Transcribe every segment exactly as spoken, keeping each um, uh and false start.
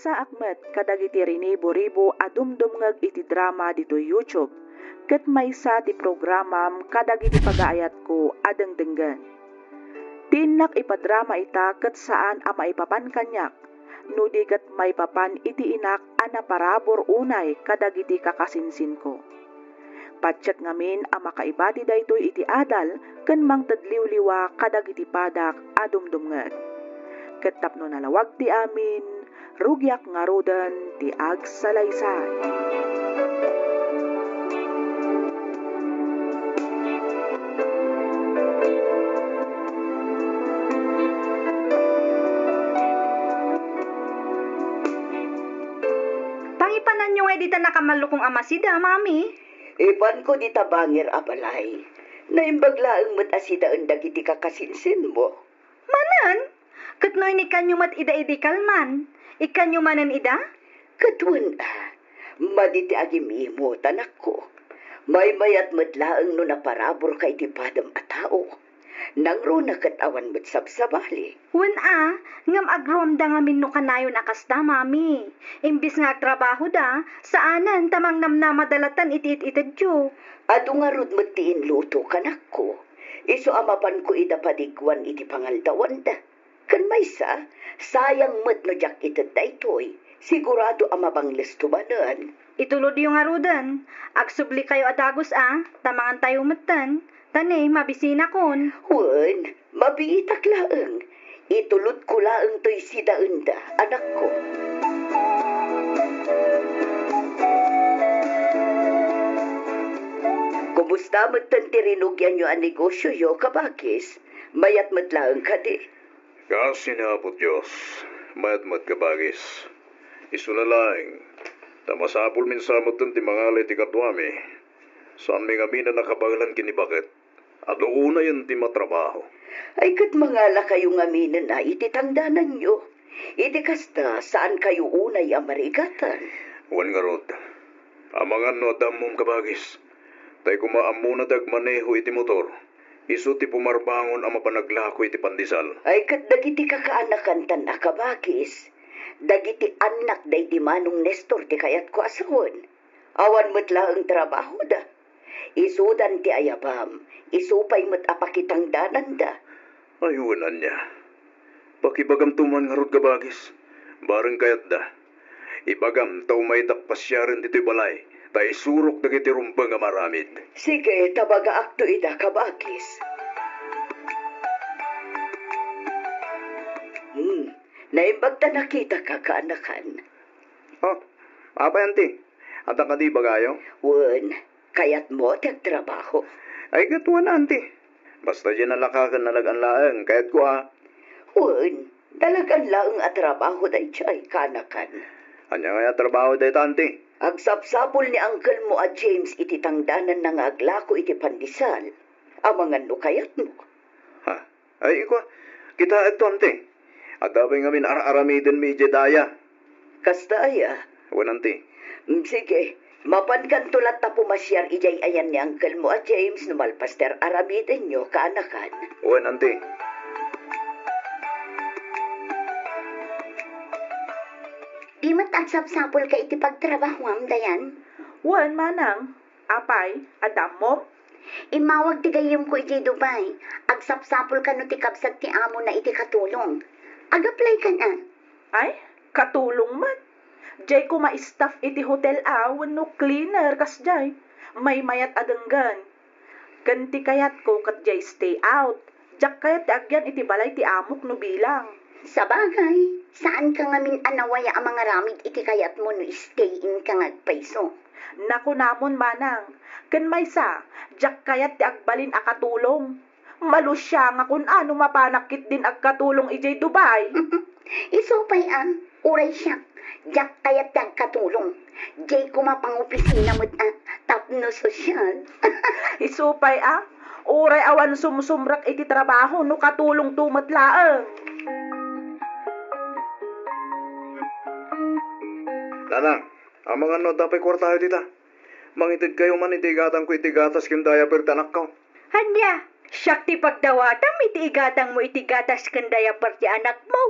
Maysaak met kadagiti rinibo-ribo a dumdumngeg iti drama ditoy YouTube, ket maysa ti programam kadagiti pagaayatko a dengdenggen. Ti innak ipadrama ita ket saan a maipapan kaniak, no di ket maipapan iti inak a naparabur unay kadagiti kakasinsinko. Patiek ngamin a makaibati daytoy iti adal ken mangted liwliwa kadagiti padak a dumdumngeg. Ket tapno nalawag ti amin, rugiak ngaruden ti agsalaysay. Pangipananyo ngay dita nakamallukong a masida, Mami? Ipanko dita bangir a balay. Naimbag laeng met a sidaen dagiti kakasinsinmo. Manen? Ket no inikkanyo met ida idi kalman, ikkanyo manen ida? Ket wen a, madi ti agim-imot, anakko. Maymayat met laeng no naparaburka iti padam a tao. Nangruna ket awan met sabsabali. Wen a, ngem agruamda ngamin no kanayon a kasta, Mami. Imbis nga agtrabahoda, saanen ta mangnamnamada latta iti it-itedyo. Adu ngarud met ti inluto, kanakko. Isu a mapanko ida padiguan iti pangaldawanda. Ken maysa, sayang met no diak ited daytoy. Sigurado a mabanglesto manen. Itulodyo ngaruden. Agsublikayo a dagus a, ta mangantayo metten. Ta ne, mabisinakon. Wen, mabiitak laeng. Itulodko laeng toy sidaenda, anakko. Kumusta metten ti rinugianyo a negosioyo, kabagis? Mayat met laeng kadi? Kaasi ni Apo Dios, mayat met, kabagis. Isuna laeng, ta masapulmin sa metten ti mangala iti kaduami. Saanmi ngamin a nakabaelan ken ni baket. Adu unayen ti matrabaho. Ay, ket mangalakayo ngaminen a iti tangdananyo. Iti kasta, saankayo unay a marigatan. Wen ngarud, amangan no adda ammom, kabagis. Tay koma ammona ti agmaneho iti motor. Isu ti pumarbangon a mapanaglako iti pandesal. Ay, ket dagiti kakaanakan tan a kabagis, dagiti annak daydi Manong Nestor ti kayatko a sawen. Awan met laeng trabahoda. Isudan ti ayabam, isu pay met a pakitangdananda. Ay, wen ania. Pakibagamto man ngarud, kabagis. Bareng kayatda. Ibagam ta umaytak pasiaren ditoy balay, ta isurok dagiti rumbeng a maaramid. Sige, ta bagaakto ida, kabagis. Hmm, naimbag ta nakitaka, kaanakan. Oh, apay, anti? Adda kadi ibagayo? Wen, kayatmo ti agtrabaho? Ay, ket wen, anti. Basta diay nalaka ken nalagan laeng, kayatko a. Wen, nalagan laeng a trabaho daydiay, kaanakan. Ania ngay a trabaho dayta, anti? Agsapsapul ni angkelmo a James iti tangdananna nga aglako iti pandesal. Amangan no kayatmo. Ha? Ay, ikua, kitaekto, anti. Adda pay ngamin ar-aramidenmi idiay daya. Kasta aya? Wen, anti. Mm, sige, mapankanto latta pumasiar idiay ayan ni angkelmo a James no malpas ti ar-aramidenyo, kaanakan. Wen, anti. Di met agsapsapulka iti pagtrabahoam, Dayan? Wen, manang. Apay, adda ammom? Immawag ti gayyemko idiay Dubai. Agsapsapul kano ti kabsat ti amona iti katulong. Ag-apply kan a? Ay, katulong met. Diay koma staff iti hotel a wenno cleaner kasdiay. Maymayat a denggen. Ken ti kayatko ket diay stay out. Diak kayat ti agyan iti balay ti amok no bilang. Sabagay, saanka ngamin a nawaya a mangaramid iti kayatmo no stay in ka nga agpayso. Nakunamon, manang, ken maysa, diak kayat ti agbalin a katulong. Malusiangakon a no mapanak ketdin agkatulong idiay Dubai. Isu pay a, uray siak, diak kayat ti agkatulong. Diay koma pangopisina met a, tapno sosyal. Isu pay a, uray awan sumsumrek iti trabaho no katulongto met laeng. Nanang, amangan no adda pay kuartayo dita. Mangitedkayo man iti igatangko iti gatas ken diaper ti anakko. Ania, siak ti pagdawatam iti igatangmo iti gatas ken diaper ti anakmo?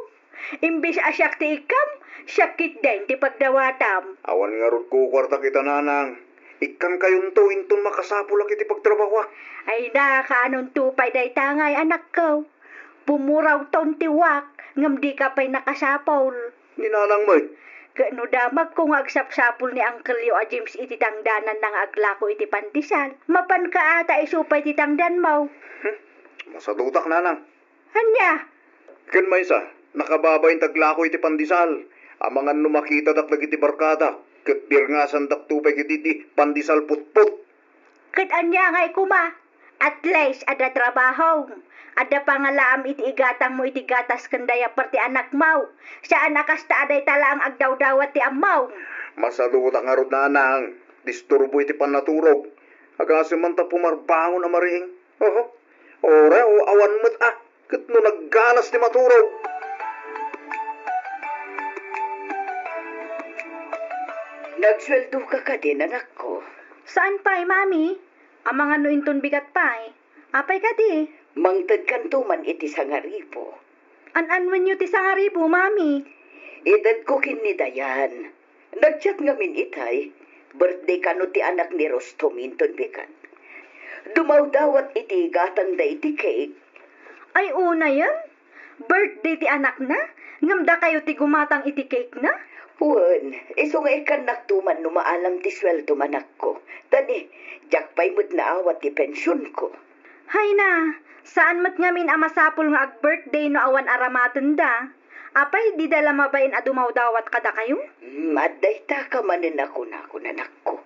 Imbes a siak ti ikkam, siak ketdin ti pagdawatam. Awan ngarud kukuartak ita, nanang. Ikkankayonto inton makasapulak iti pagtrabahuak. Ay na, kaanonto pay dayta ngay, anakko? Pumurawton ti uwak, ngem dika pay nakasapul. Ni nanang met. Ket no damagko nga agsapsapul ni Uncle Leo a James iti tangdananna nga aglako iti pandesal, mapanka ata isu pay ti tangdanmo. Hmm, masadutak, nanang. Ania? Ken maysa, nakababain ti aglako iti pandesal. Amangan no makitadak dagiti barkadak, ket birngasandakto pay ketdi ti pandesal putpot. Ket ania ngay koma? At least, adda trabahom. Adda pangalaam iti igatangmo iti gatas ken diaper ti anakmo. Saan a kasta a dayta laeng agdawdawat ti ammom. Masadutak ngarud, nanang. Disturbo iti pannaturog. Agasem man ta pumarbangon a mariing. Oho. Uray, o awan met a. Ket no naggalas ti maturog. Nagsueldoka kadi, anakko? Saan pay, Mami? Amangan no inton bigat pay. Apay kadi? Mangtedkanto man iti sangaribu. An-anwenyo ti sangaribu, Mami? Itedko ken ni Dayan. Nag-chat ngamin itay, birthday kano ti anak ni Rustom inton bigat. Dumawdawat iti gatangda iti cake. Ay, unayen? Birthday ti anakna? Ngem dakayo ti gumatang iti cake na? Wen, isu nga ikkannakto man no maalam ti sueldo, anakko. Ta ni, diak pay met naawat ti pensionko. Hay na, saan met ngamin a masapul nga ag-birthday no awan aramatenda. Apay, dida la mabain a dumawdawat kadakayo? Hmm, adda itaka manen a kunakon, anakko.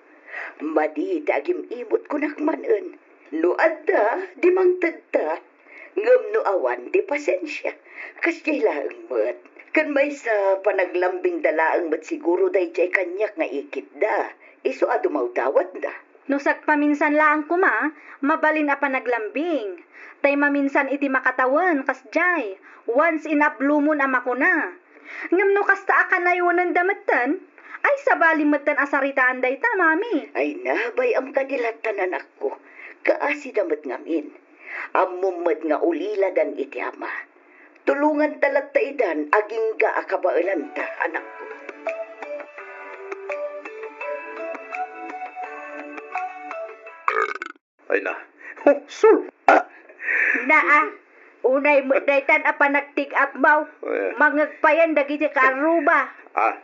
Madi ti agim-imot kunak manen. No adda, di mangtedta. Ngem no awan, di pasensia. Kasdiay laeng met. Ken maysa, panaglambingda laeng met siguro daydiay kaniak nga ikitda. Isu a dumawdawatda. No sagpaminsan laeng koma, mabalin a panaglambing. Tay maminsan iti makatawen, kasdiay, once in a blue moon a makuna. Ngem no kasta a kanayonenda metten, ay sabali metten a saritaan dayta, Mami. Ay na, bay-am kadi lattan, anakko. Kaasida met ngamin. Ammom met nga uliladan iti ama. Tulonganta latta idan agingga a kabaelanta, anakko. Ay na. Oh, sul-, ah! Naa, unay met daytan a panagtig-apmaw. Eh. Mangngeg payen dagiti kaarruba. Ah,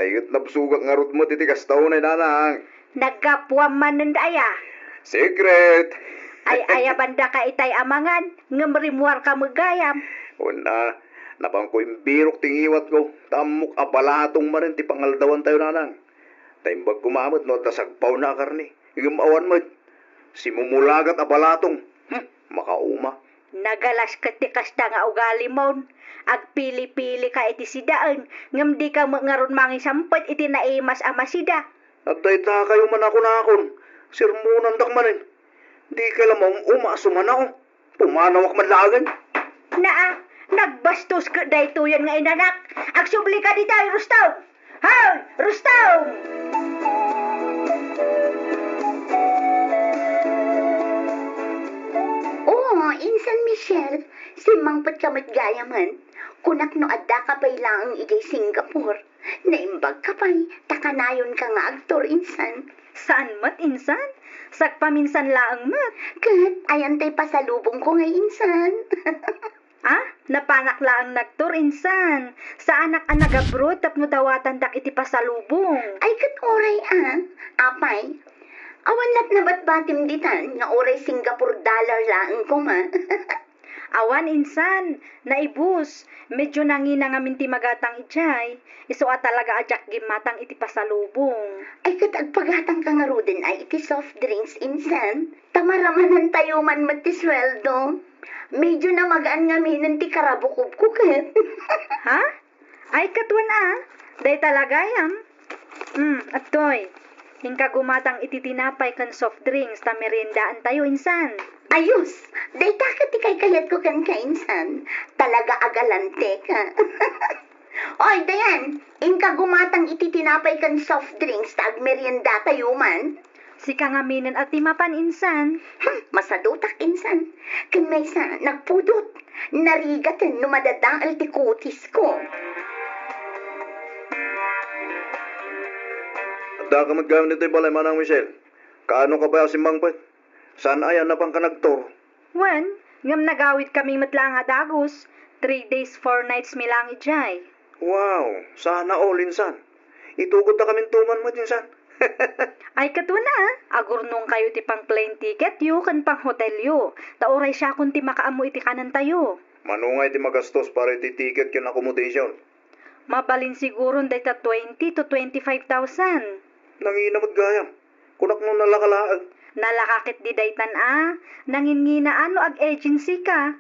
ay ket nabsogak ngarud met iti kasta unay, nanang. Naggapuam manen aya? Secret! Ay, ayabandaka itay a mangan, ngem rimmuarka met gayam. Wen a, napanko imbirok ti ngiwatko, ta ammok a balatong manen ti pangaldawantayo, nanang. Ta imbag koma met no adda sagpawna a karne, ngem awan met. Simumulagat a balatong. Hmm, makauma. Nagalas ket ti kasta nga ugalimon. Agpili-pilika iti sidaen, ngem dika met ngarud mangisampet iti naimas a masida. Adda itakayo man a kunakon, sermonandak manen. Dika la maum-uma a sumanaw. Pumanawak man laengen. Naa, nagbastos ket daytoyen nga inanak. Agsubli kadi tay, Rustom! Hoy, Rustom! Oo, Insan Michelle, simmangpetka met gayamen. Kunak no addaka pay laeng idiay Singapore. Naimbagka pay, ta kanayonka nga agtour, Insan. Saan met, Insan? Sagpaminsan laeng met. Ket, ayan tay pasalubongko ngay, Insan. Ah, napanak laeng nagtour, Insan. Saanak a nag-abroad tapno dawatandak iti pasalubong. Ay, ket uray, ah. Apay, awan la't nabatbatim ditan nga uray Singapore dollar laeng koma. Awan, Insan, naibus. Medyo nangina ngamin ti magatang idiay. Isu a talaga a diak gimmatang iti pasalubong. Ay, ket agpagatangka ngaruden ay iti soft drinks, Insan. Ta maramanantayo man met ti sueldo. Medyo namagaan ngaminen ti karabukobko ket. Ha? Ay, ket wen a, dayta la gayam. Hmm, adtoy. Inka gumatang iti tinapay ken soft drinks ta meriendaantayo, Insan. Ayos! Dayta ket ti kaykayatko kenka, Insan. Talaga a galanteka. Oy, Dayan, inka gumatang iti tinapay ken soft drinks ta agmeriendatayo man. Sika ngaminen a ti mapan insan. Hmm, masadutak insan. Ken maysa, nagpudot. Narigaten no madadael ti kutisko. Adda ka met gayam ditoy balay, Manang Michelle. Kaano ka pay a simmangpet? Saan aya a napanka nagtour? Wen, ngem nagawidkami met laeng a dagus. Three days, four nights mi laeng idiay. Wow! Sana all, insan. Itugotdakaminto man met, insan. Ay, ket wen a, agurnongkayo ti pang-plane ticketyo ken pang-hotelyo. Ta uray siakon ti makaammo iti kanentayo. Mano ngay ti magastos para iti ticket ken accommodation? Mabalin siguron dayta twenty to twenty-five thousand. Nangina met gayam. Kunak no nalaka laeng. Nalaka ketdi daytan a, nanginginaan no ag-agency ka.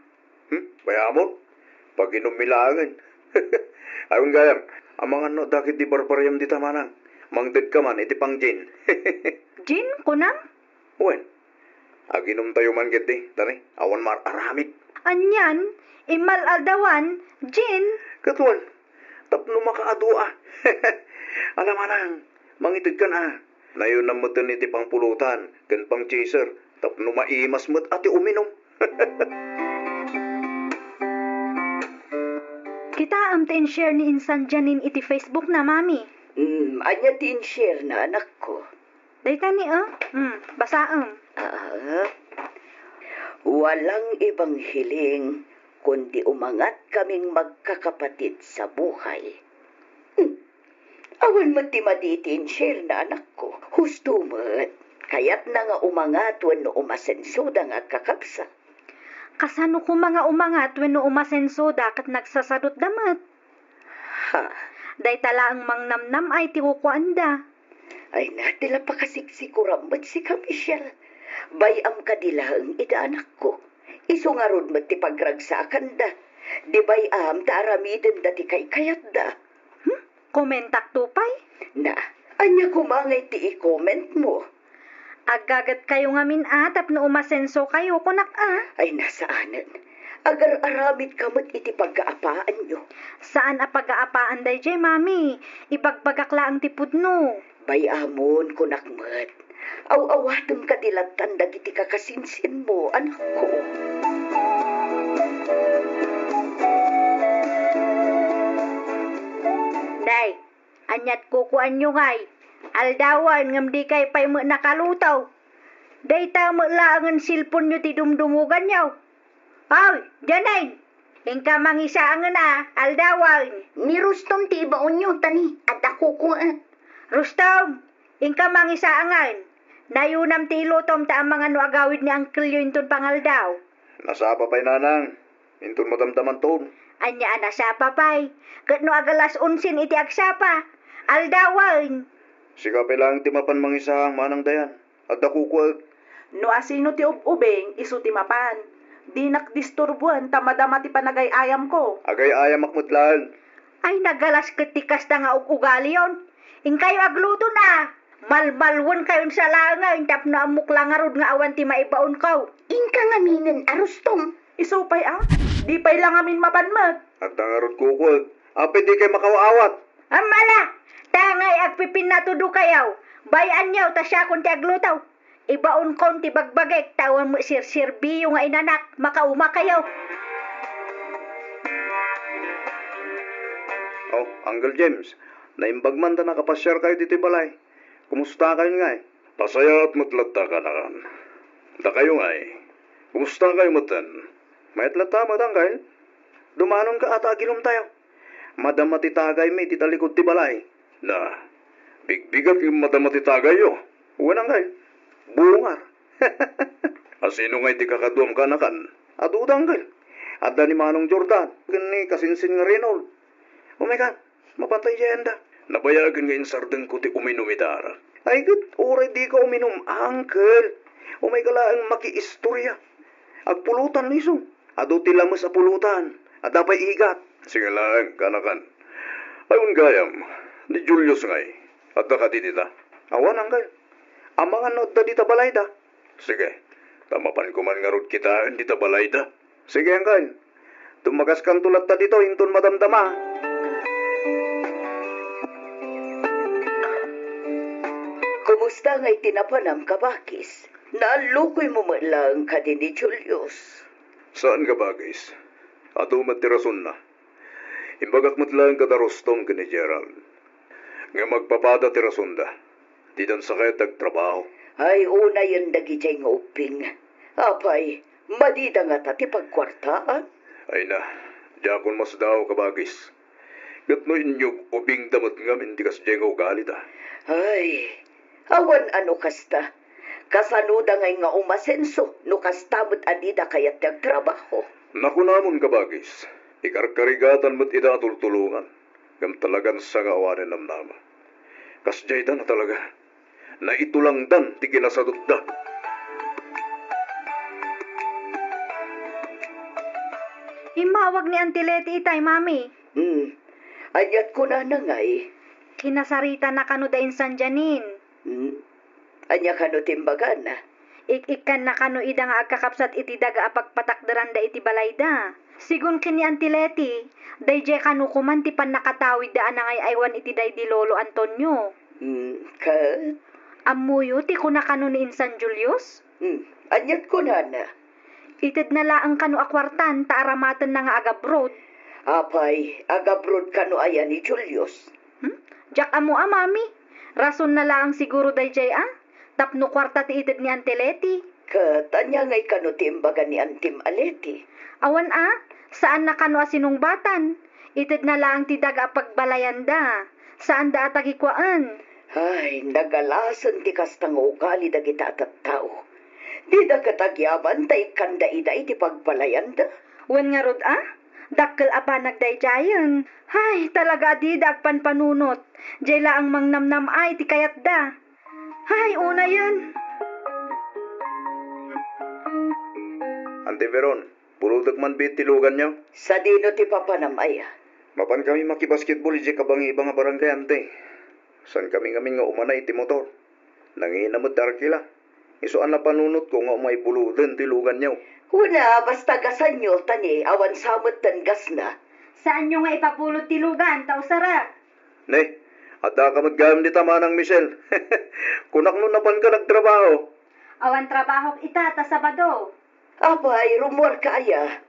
Hmm? Mayamon? Paginummi laengen. Ay, wen gayam, amangan no adda ketdi barbariam dita, Manang. Mangted ka man iti pang-gin. Gin, kunam? Wen, aginumtayo man ketdi, tani, awan mar-aramid. Anian, immal-aldawan, gin. Ket wen, tapno makaadu a. Ala, Manang, mangitedkan a. Nayunam metten iti pangpulutan ken pang-chaser tapno maimas met a ti uminum. Kitaem ti in-share ni Insan Janine iti Facebook na, Mami. Hmm, ania ti in-share na, anakko? Dayta ni, a? Hmm, basaem. Ah, walang ibang hiling kundi umangat kaming magkakapatid sa buhay. Hmm. Awan met ti madi iti in-share na, anakko. Husto met. Kayatna nga umangat wenno umasensoda nga agkakabsat. Kasano koma nga umangat wenno umasensoda ket nagsasadutda met? Ha? Dayta laeng mangnamnam-ay ti kukuanda. Ay na, ti la pakasiksikuram met sika, Michelle. Bay-am kadi laeng ida, anakko. Isu ngarud met ti pagragsakanda. Di bay-am ta aramidenda ti kaykayatda. Hmm? Komentakto pay? Na, ania koma ngay ti i-comment mo? Aggagetkayo ngamin a tapno umasensokayo, kunak a. Ay, nasaanen. Agar-aramidka met iti pagkaapaanyo. Saan a pagkaapaan daydiay, Mami. Ibagbagak laeng ti pudno. Bay-amon, kunak met. Aw-awatem kadi lattan dagiti kakasinsinmo, anakko. Nay, aniat kukuanyo ngay? Aldawan ngem dikay pay met nakaluto. Dayta met laengen cellphonenyo ti dumdumuganyo. Oy, Janine! Inka mangisaangen a, aldawan. Ni Rustom ti ibaonyo, tani, adda kukuek. Rustom, inka mangisaangen. Nayunam ti ilutom ta amangan no agawid ni angkelyo inton pangaldaw. Nasapa pay, nanang. Inton madamdamanton. Ania a nasapa pay? Ket no agalas onsen iti agsapa, aldawan. Sika pay laeng ti mapan mangisaang, Manang Dayan. Adda kukuek. No asino ti ub-ubing, isu ti mapan. Dinak disturboen ta madama ti panagay-ayamko. Agay-ayamak met laeng. Ay, nagalas ket ti kasta nga ug-ugaliyon. Inkayo agluto na. Malmalwenkayon sa laengen tapno ammok la ngarud nga awan ti maibaonko. Inka ngaminen a Rustom. Isu pay a? Di pay la ngamin mapan met. Adda ngarud kukuek. Apay dikay makaawat? Ammala! Tangay agpipinnatudokayo. Bay-anyo ta siakon ti agluto. Ibaonkon ti bagbagik ta awan met serserbiyo nga inanak, makaumakayo. Oh, Uncle James, naimbag man ta nakapasiarkayo ditoy balay. Kumustakayon ngay? Pasayaat met latta, kanakan. Dakayo ngay, kumustakayo metten? Mayat latta met, Uncle. Dumanonka a ta aginumtayo. Madama ti tagaymi iti talikod ti balay. Na, bigbigat ngem madama ti tagayyo. Wen, Uncle. Bungar. Asino ngay ti kakaduam, kanakan? Aduda, Uncle. Adda ni Manong Jordan ken ni kasinsin nga Reynold. Umaykan, mapanta idiay anda. Nabayagen nga insardengko ti uminum ita. Ay, ket uray dika uminum, Uncle. Umayka laeng makiistoria. Agpulutan isu. Adu ti lames a pulutan. Adda pay igat. Sige laeng, kanakan. Ay, wen gayam, ni Julius ngay, adda kadi dita? Awan, Uncle. Amangan no adda dita balayda. Sige, ta mapanko man ngarud kitaen dita balayda. Sige, Uncle. Tummagaskanto latta ditoy inton madamdama. Kumusta Kasta ngay ti napanam, kabakis. Naallukoymo met laeng kadi ni Julius. Saan, kabakis. Adu met ti rasonna. Imbagak met laeng kada Rustom ken ni Gerald. Ngem agpapada ti rasonda. Didan sakay ti agtrabaho. Ay, unayen dagidiay nga ubbing. Apay, madida ngata ti pagkuartaan? Ay na, diakon masdaaw, kabakis. Ket no inyog, ubingda met ngamin ti kasdiay nga ugalida. Ay, awan a no kasta. Kasanoda ngay nga umasenso no kasta met a dida kayat ti agtrabaho? Nakunamon, kabakis, ikarkarigatan met ida a tultulongan, ngem talagan sa nga awanen namnama. Kasdiay da na talaga. Naitulangdan ti kinasadutda. Immawag ni Auntie Leti itay, Mami. Hmm. Aniat kunana ngay? Kinasaritana kano da insan Janine. Hmm. Ania kano ti imbagana? Ik-ikkanna kano ida nga agkakabsat iti daga a pagpatakderanda iti balayda. Sigun ken ni Auntie Leti, daydiay kano koman ti pannakatawidda a nangay-aywan iti daydi Lolo Antonio. Hmm, ket? Ammoyo ti kuna kano ni insan Julius? Hmm, aniat kunana? Itedna laeng kano a kuartan ta aramatenna nga agabroad. Apay, agabroad kano aya ni Julius? Hmm? Diak ammo a, Mami. Rasonna laeng siguro daydiay a. Tapno kuarta ti ited ni Auntie Leti. Ket ania ngay kano ti imbaga ni Antim a Leti? Awan a, saanna kano a sinungbatan. Itedna laeng ti daga a pagbalayanda. Saanda a tagikuaen. Ay, nagalasen ti kasta nga ugali dagita a tattao. Dida ket agyaman ta ikkanda ida iti pagbalayanda. Wen ngarud a, dakkel a panagdaydiayen. Ay, talaga a dida agpanpanunot. Diay laeng mangnamnam-ay ti kayatda. Ay, unayen. Ante Veron, bulodek man biit ti luganyo? Sadino ti papanam aya? Mapan kami makibasketball idiay kabangiba nga barangay, ante. Saan kami ngamin nga umanay iti motor. Nangina met ti arkila. Isu a napanunotko nga umay buloden ti luganyo. Kuna, basta gasanyo, ta ni awan sa metten gasna. Saanyo nga ipabulod ti lugan, ta usarak. Ne, addaka met gayam dita, Manang Michelle. Kunak no napanka nagtrabaho. Awan trabahok ita ta Sabado. Apay, rummuarka aya?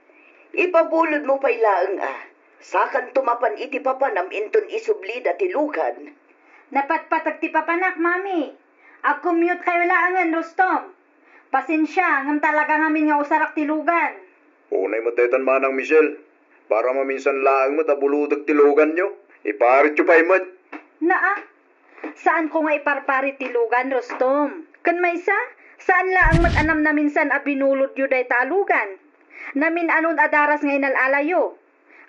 Ipabulodmo pay laeng a. Sakanto mapan iti papanam inton isublida ti lugan. Napatpateg ti papanak, Mami. Ag-commute kayo laengen, Rustom. Pasensia, ngem talaga ngamin nga usarak ti lugan. Unay met daytan, Manang Michelle. Para maminsan laeng met a bulodek ti luganyo. Iparityo pay met. Naa, saanko nga iparparit ti lugan, Rustom. Ken maysa, saan laeng met a namnaminsan a binulodyo dayta a lugan. Namin-anon a daras nga inal-alayo.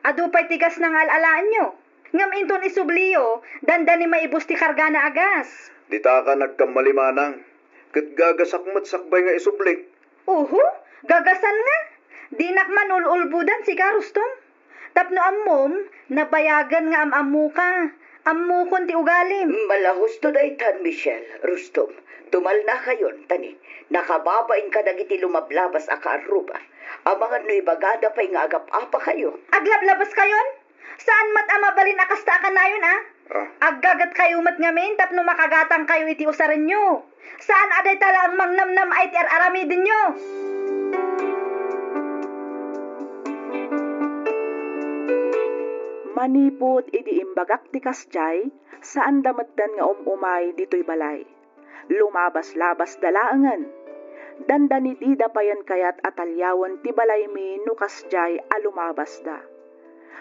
Adu pay ti gasna nga al-alaenyo. Ngem inton isubliyo, dandani maibus ti kargana a gas. Ditaka nagkammali, Manang. Ket gagasak met sakbay nga isubli. Uhu, gagasan nga. Dinak man ul-ulbodan sika, Rustom. Tapno ammom, nabayagen nga am-ammoka. Ammokon ti ugalim. Malahusto daytan, Michelle, Rustom. Tumalnakayon, ta ni, nakababain kadagiti lumablabas a kaarruba. Amangan no ibagada pay nga agap-apakayo. Aglablabaskayon? Saan met a mabalin a kasta a kanayon, a? Ah. Aggagetkayo met ngamin tapno makagatangkayo iti usarenyo. Saan a dayta laeng mangnamnam-ay ti ar-aramidenyo. Manipud idi imbagak ti kasdiay, saanda metten nga um-umay ditoy balay. Lumabas-labasda laengen. Dandani dida payen kayat a taliawen ti balaymi no kasdiay a lumabasda.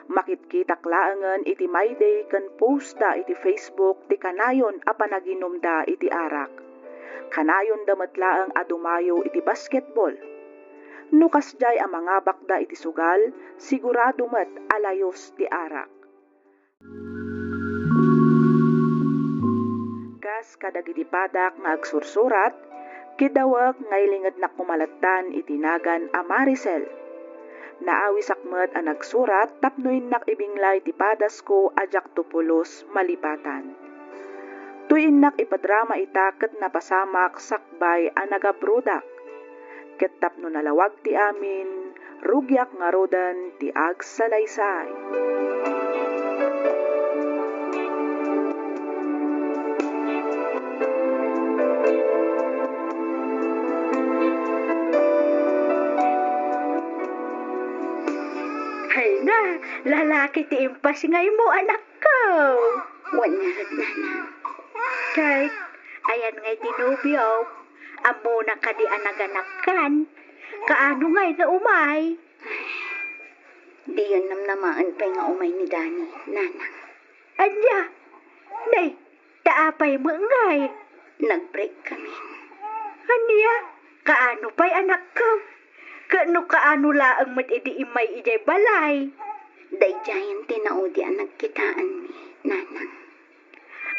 Makitkitak laengen iti My Day ken postda iti Facebook ti kanayon a panaginumda iti arak. Kanayonda met laeng a dumayo iti basketball. No kasdiay a mangabakda iti sugal, sigurado met a layus ti arak. Kas kadagiti padak nga agsursurat, kidawek nga ilingednak koma lattan iti nagan a Maricel. Naawisak met a nagsurat tapno innak ibinglay ti padasko a diakto pulos malipatan. Toy innak ipadrama ita ket napasamak sakbay a nagabrodak. Ket tapno nalawag ti amin, rugiak ngaruden ti agsalaysay. Na, lalaki ti impasngaymo, anakko. Wen ngarud, nanang. Kay, ayan ngay ti nobiom? Ammona kadi a naganakkan? Kaano ngay nga umay? Diyon namnamaen pay nga umay ni Dani, nanang. Ania? Nay, ta apay met ngay? Nag-break kami. Ania? Kaano pay, anakko? Ket no kaano laeng met idi immay idiay balay? Daydiayen ti naudi a nagkitaanmi, nanang.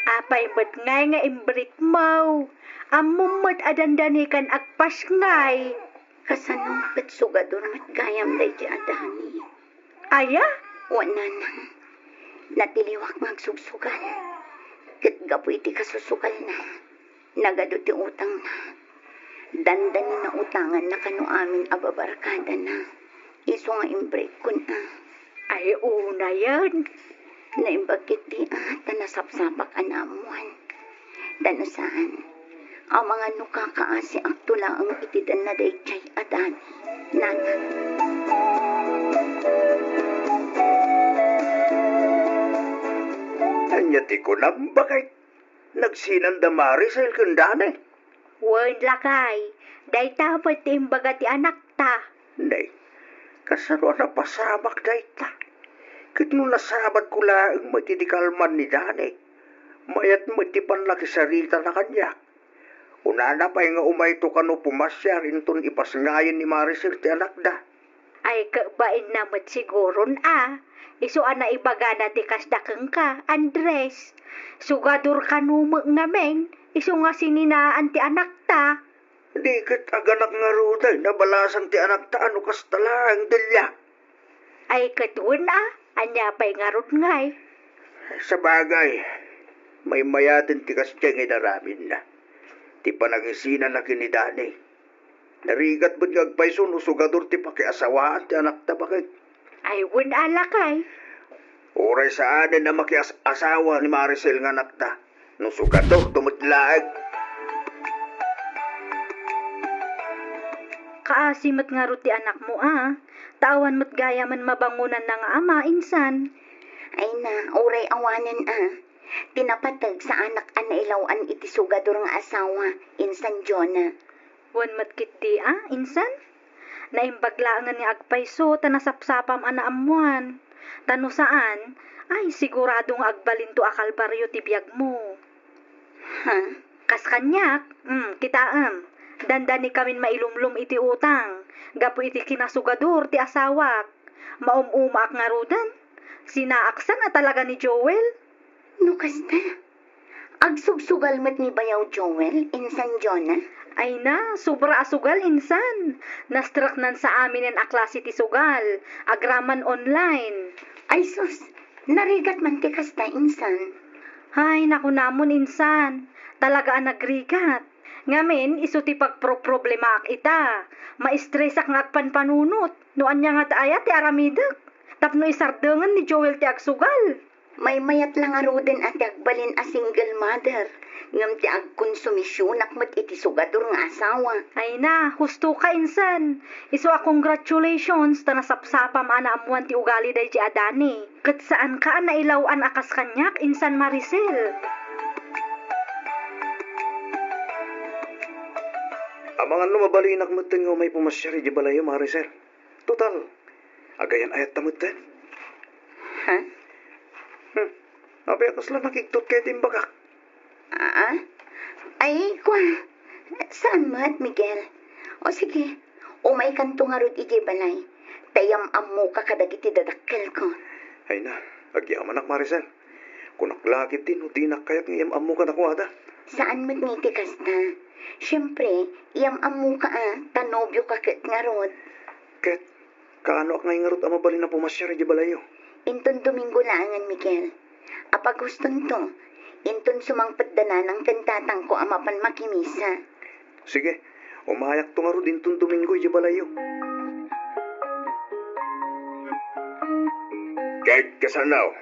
Apay met ngay nga imbreakmo? Ammom met a dandani kan agpasngay. Kasano ket sugador met gayam daydi a Dani? Aya? Wen, nanang. Natiliwak nga agsugsugal. Ket gapu iti kasusugalna, nagadu ti utangna. Dandani nautanganna kano amin a babarkadana. Isu nga imbreakkon a. Ay, unayen. Naimbag ketdi a ta nasapsapak a naammoan. Ta no saan, amangan no kakaasiakto laeng iti danna daydiay a Dani, nanang. Ania ti kunam, baket? Nagsinanda Maricel ken Dani? Wen, lakay, dayta met ti imbaga ti anakta. Nay, kasano a napasamak dayta? Ket no nasabatko laeng met idi kalman ni Dani, mayat met ti pannakisaritana kaniak. Kunana pay nga umayto kano pumasiar inton ipasngayen ni Maricel ti anakda. Ay, ket bainna met siguron a. Isu a naibagana ti kasta kenka, Andres. Sugador kano met ngamin, isu nga sininaan ti anakta. Di ket aganak ngarud ay nabalasan ti anakta a no kasta laeng, Delia. Ay, ket wen a, ania pay ngarud ngay? Sabagay, maymayaten ti kasta nga inaramidna. Ti panangisinana ken ni Dani. Narigat met nga agpayso no sugador ti pakiasawaan ti anakta, baket. Ay, wen a, lakay. Uray saanen a makias-asawa ni Maricel nga anakta, no sugadorto met laeng. Kaasi met ngarud ti anakmo a, ta awan met gayamen mabangonanna nga ama, insan. Ay na, uray awanen a. Ti napateg, saanak a nailaw-an iti sugador nga asawa, insan Jonah. Wen met ketdi a, insan? Naimbag laengen nga agpayso ta nasapsapam a naammoan. Ta no saan, ay, sigurado nga agbalinto a kalbario ti biagmo. Ha? Kas kaniak, mm, kitaem, dandanikamin mailumlom iti utang gapu iti kinasugador ti asawak. Maum-umaak ngaruden. Sinaaksan a talaga ni Joel. No kasta, agsugsugal met ni Bayaw Joel, insan Jonah? Ay na, sobra a sugal, insan. Nastreknan sa aminen a klase ti sugal, agraman online. Ay sus, narigat man ti kasta, insan. Ay, nakunamon, insan. Talaga a nagrigat. Ngamin, isu ti pagproproblemaak ita. Maistresak nga agpanpanunot. No ania ngata aya ti aramidek? Tapno isardengen ni Joel ti agsugal. Maymayat la ngaruden a ti agbalin a single mother, ngem ti agkonsumisionak met iti sugador nga asawa. Ay na, husto ka, insan. Isu a congratulations ta nasapsapam a naammoan ti ugali daydi a Dani. Ket saan ka a nailaw-an a kas kaniak, insan Maricel. Amangan no mabalinak metten nga umay pumasiar idiay balayyo, Maricel. Total, agayan-ayatta metten. Ha? Hmm. Apay a kasla nakigtot ka iti imbagak? Aa? Ay, kua. Saan met, Miguel? O sige, umaykanto ngarud idiay balay. Ta iyam-ammoka kadagiti dadakkelko. Ay na, agyamanak, Maricel. Kunak la ketdi no dinak kayat nga iyam-ammo kadakuada. Saan met nga iti kasta. Siempre, iyam-ammoka a, ta nobioka ket ngarud. Ket, kaanoak ngay ngarud a mabalin a pumasiar idiay balayyo? Inton Domingo laengen, Miguel. Apaghustonto, inton sumangpet da nanang ken tatangko a mapan makimisa. Sige, umayakto ngarud inton Domingo idiay balayyo. Ket kasano?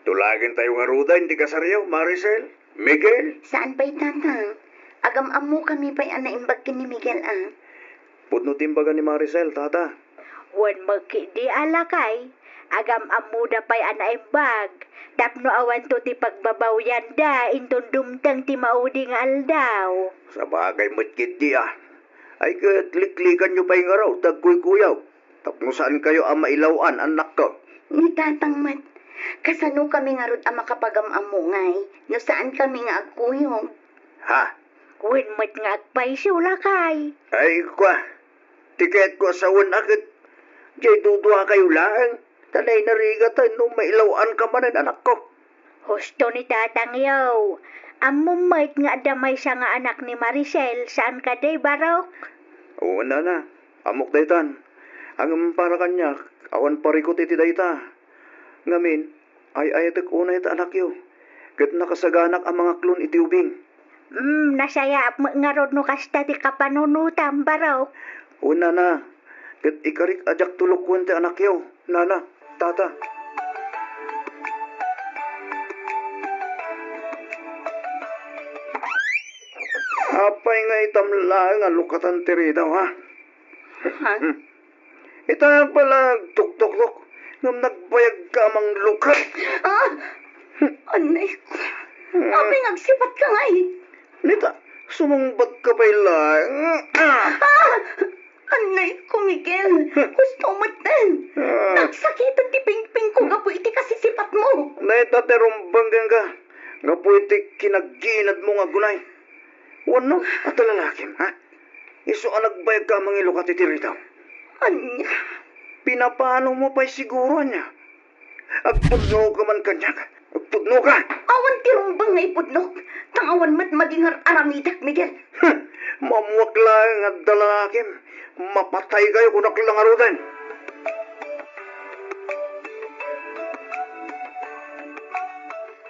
Tulagentayo ngaruden ti kasaryo, Maricel, Miguel? Saan pay, Tata. Agam-ammokami pay a naimbag ken ni Miguel a. Pudno ti imbaga ni Maricel, Tata. Wen met ketdi a lakay, Agam-ammoda pay a naimbag, tapno awanto ti pagbabawyanda inton dumteng ti maudi nga aldaw. Sabagay met ketdi a. Ay ket liklikanyo pay ngarud ti agkuykuyaw, tapno saankayo a mailaw-an, annakko. Ni tatang met, kasanokami ngarud a makapagam-ammo ngay no saankami nga agkuyog? Ha? Wen met nga agpayso, lakay. Ay, kua, ti kayatko a sawen a ket diay duduakayo laeng, ta nainarigatan no mailaw-anka manen, anakko. Husto ni tatangyo. Ammom met nga adda maysa nga anak ni Maricel, saan kadi, Barok? Oo, nana. Ammok daytan. Ngem para kaniak, awan parikut iti dayta. Ngamin, ay-ayatek unay ta anakyo, ket nakasaganak a mangaklon iti ubing. Hmm, nasayaat met ngarud no kasta ti kapanunotam, Barok. Wen, nana, ket ikarik a diak tulokuen ti anakyo, nana, tata. Apay nga itam laeng a lukatan ti ridaw, ha? Ha? Hmm. Ita pala agtuktuktok, ngem nagbayagka a manglukat. Ah! Anay ko. Hmm. Apay nga agsipatka ngay? Nita, sumungbatka pay laeng. Ah! Ah! Anay ko, Miguel. Husto met. Ah. Nagsakitan ti pingpingko gapu iti kasisipatmo. Dayta ti rumbeng kenka gapu iti kinagginadmo nga agunay. Wenno, adda lalakim, ha? Isu a nagbayagka a mangilukat iti ridaw. Ania? Pinapanomo pay siguro, ania? Agpudnoka man kaniak. Agpudnoka! Awan ti rumbeng nga ipudnok. Ta awan met madi nga ar-aramidek, Miguel. Huh! Maammoak laeng nga adda lalakim. Mapataykayo, kunak la ngaruden.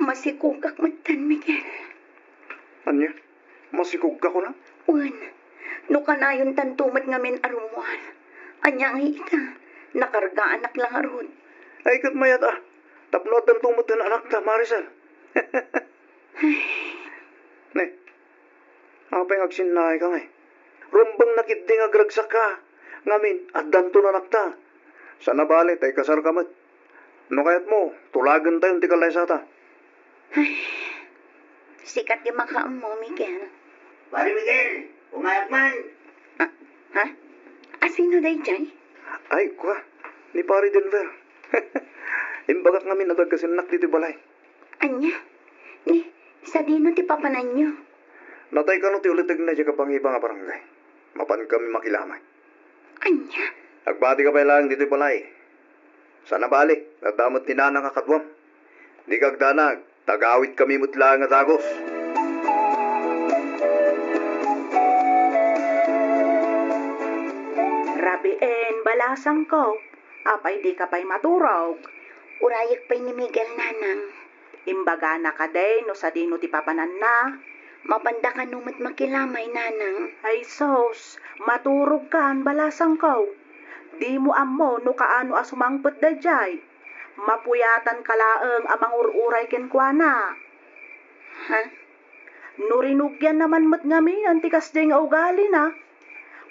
Masikogak metten, Miguel. Ania? Masikogka, kuna? Wen, no kanayontanto met ngamin a rummuar. Ania ngay ita, nakargaanak la ngarud. Ay, ket mayat a, tapno addanto met ken anakta, Maricel. Ay. Ne, apay nga agsinnaayka ngay? Rumbengna ketdi nga agragsakka. Ngamin, addanton anakta. Saan a bale ta ikasarka met. No kayatmo, tulagentayon ti kallaysata. Ay, sika ti makaammo, Miguel. Pare Miguel, umayak man. Ah, ha? Asino daydiay? Ay, kua, ni Pare Denver. Imbagak ngamin a daggasennak ditoy balay. Ania? Ni, sadino ti papananyo? Natay kano ti ulitegna diay kapangiba nga barangay. Mapankami makilamay. Ania? Agbatika pay laeng ditoy balay. Saan a bale, adda met ni Nanang a kaduam. Dika agdanag, ta agawitkami met laeng a dagus. Rabiin, balasangko, apay dika pay maturog? Urayek pay ni Miguel, Nanang. Imbagana kadi no sadino ti papananna? Mapanda kano met makilamay, Nanang. Ay sus, maturogkan, balasangko. Dimo ammo no kaano a sumangpet daydiay. Mapuyatanka laeng a mangur-uray kenkuana. Ha? No rinugianna man met ngamin ti kasdiay nga ugalina.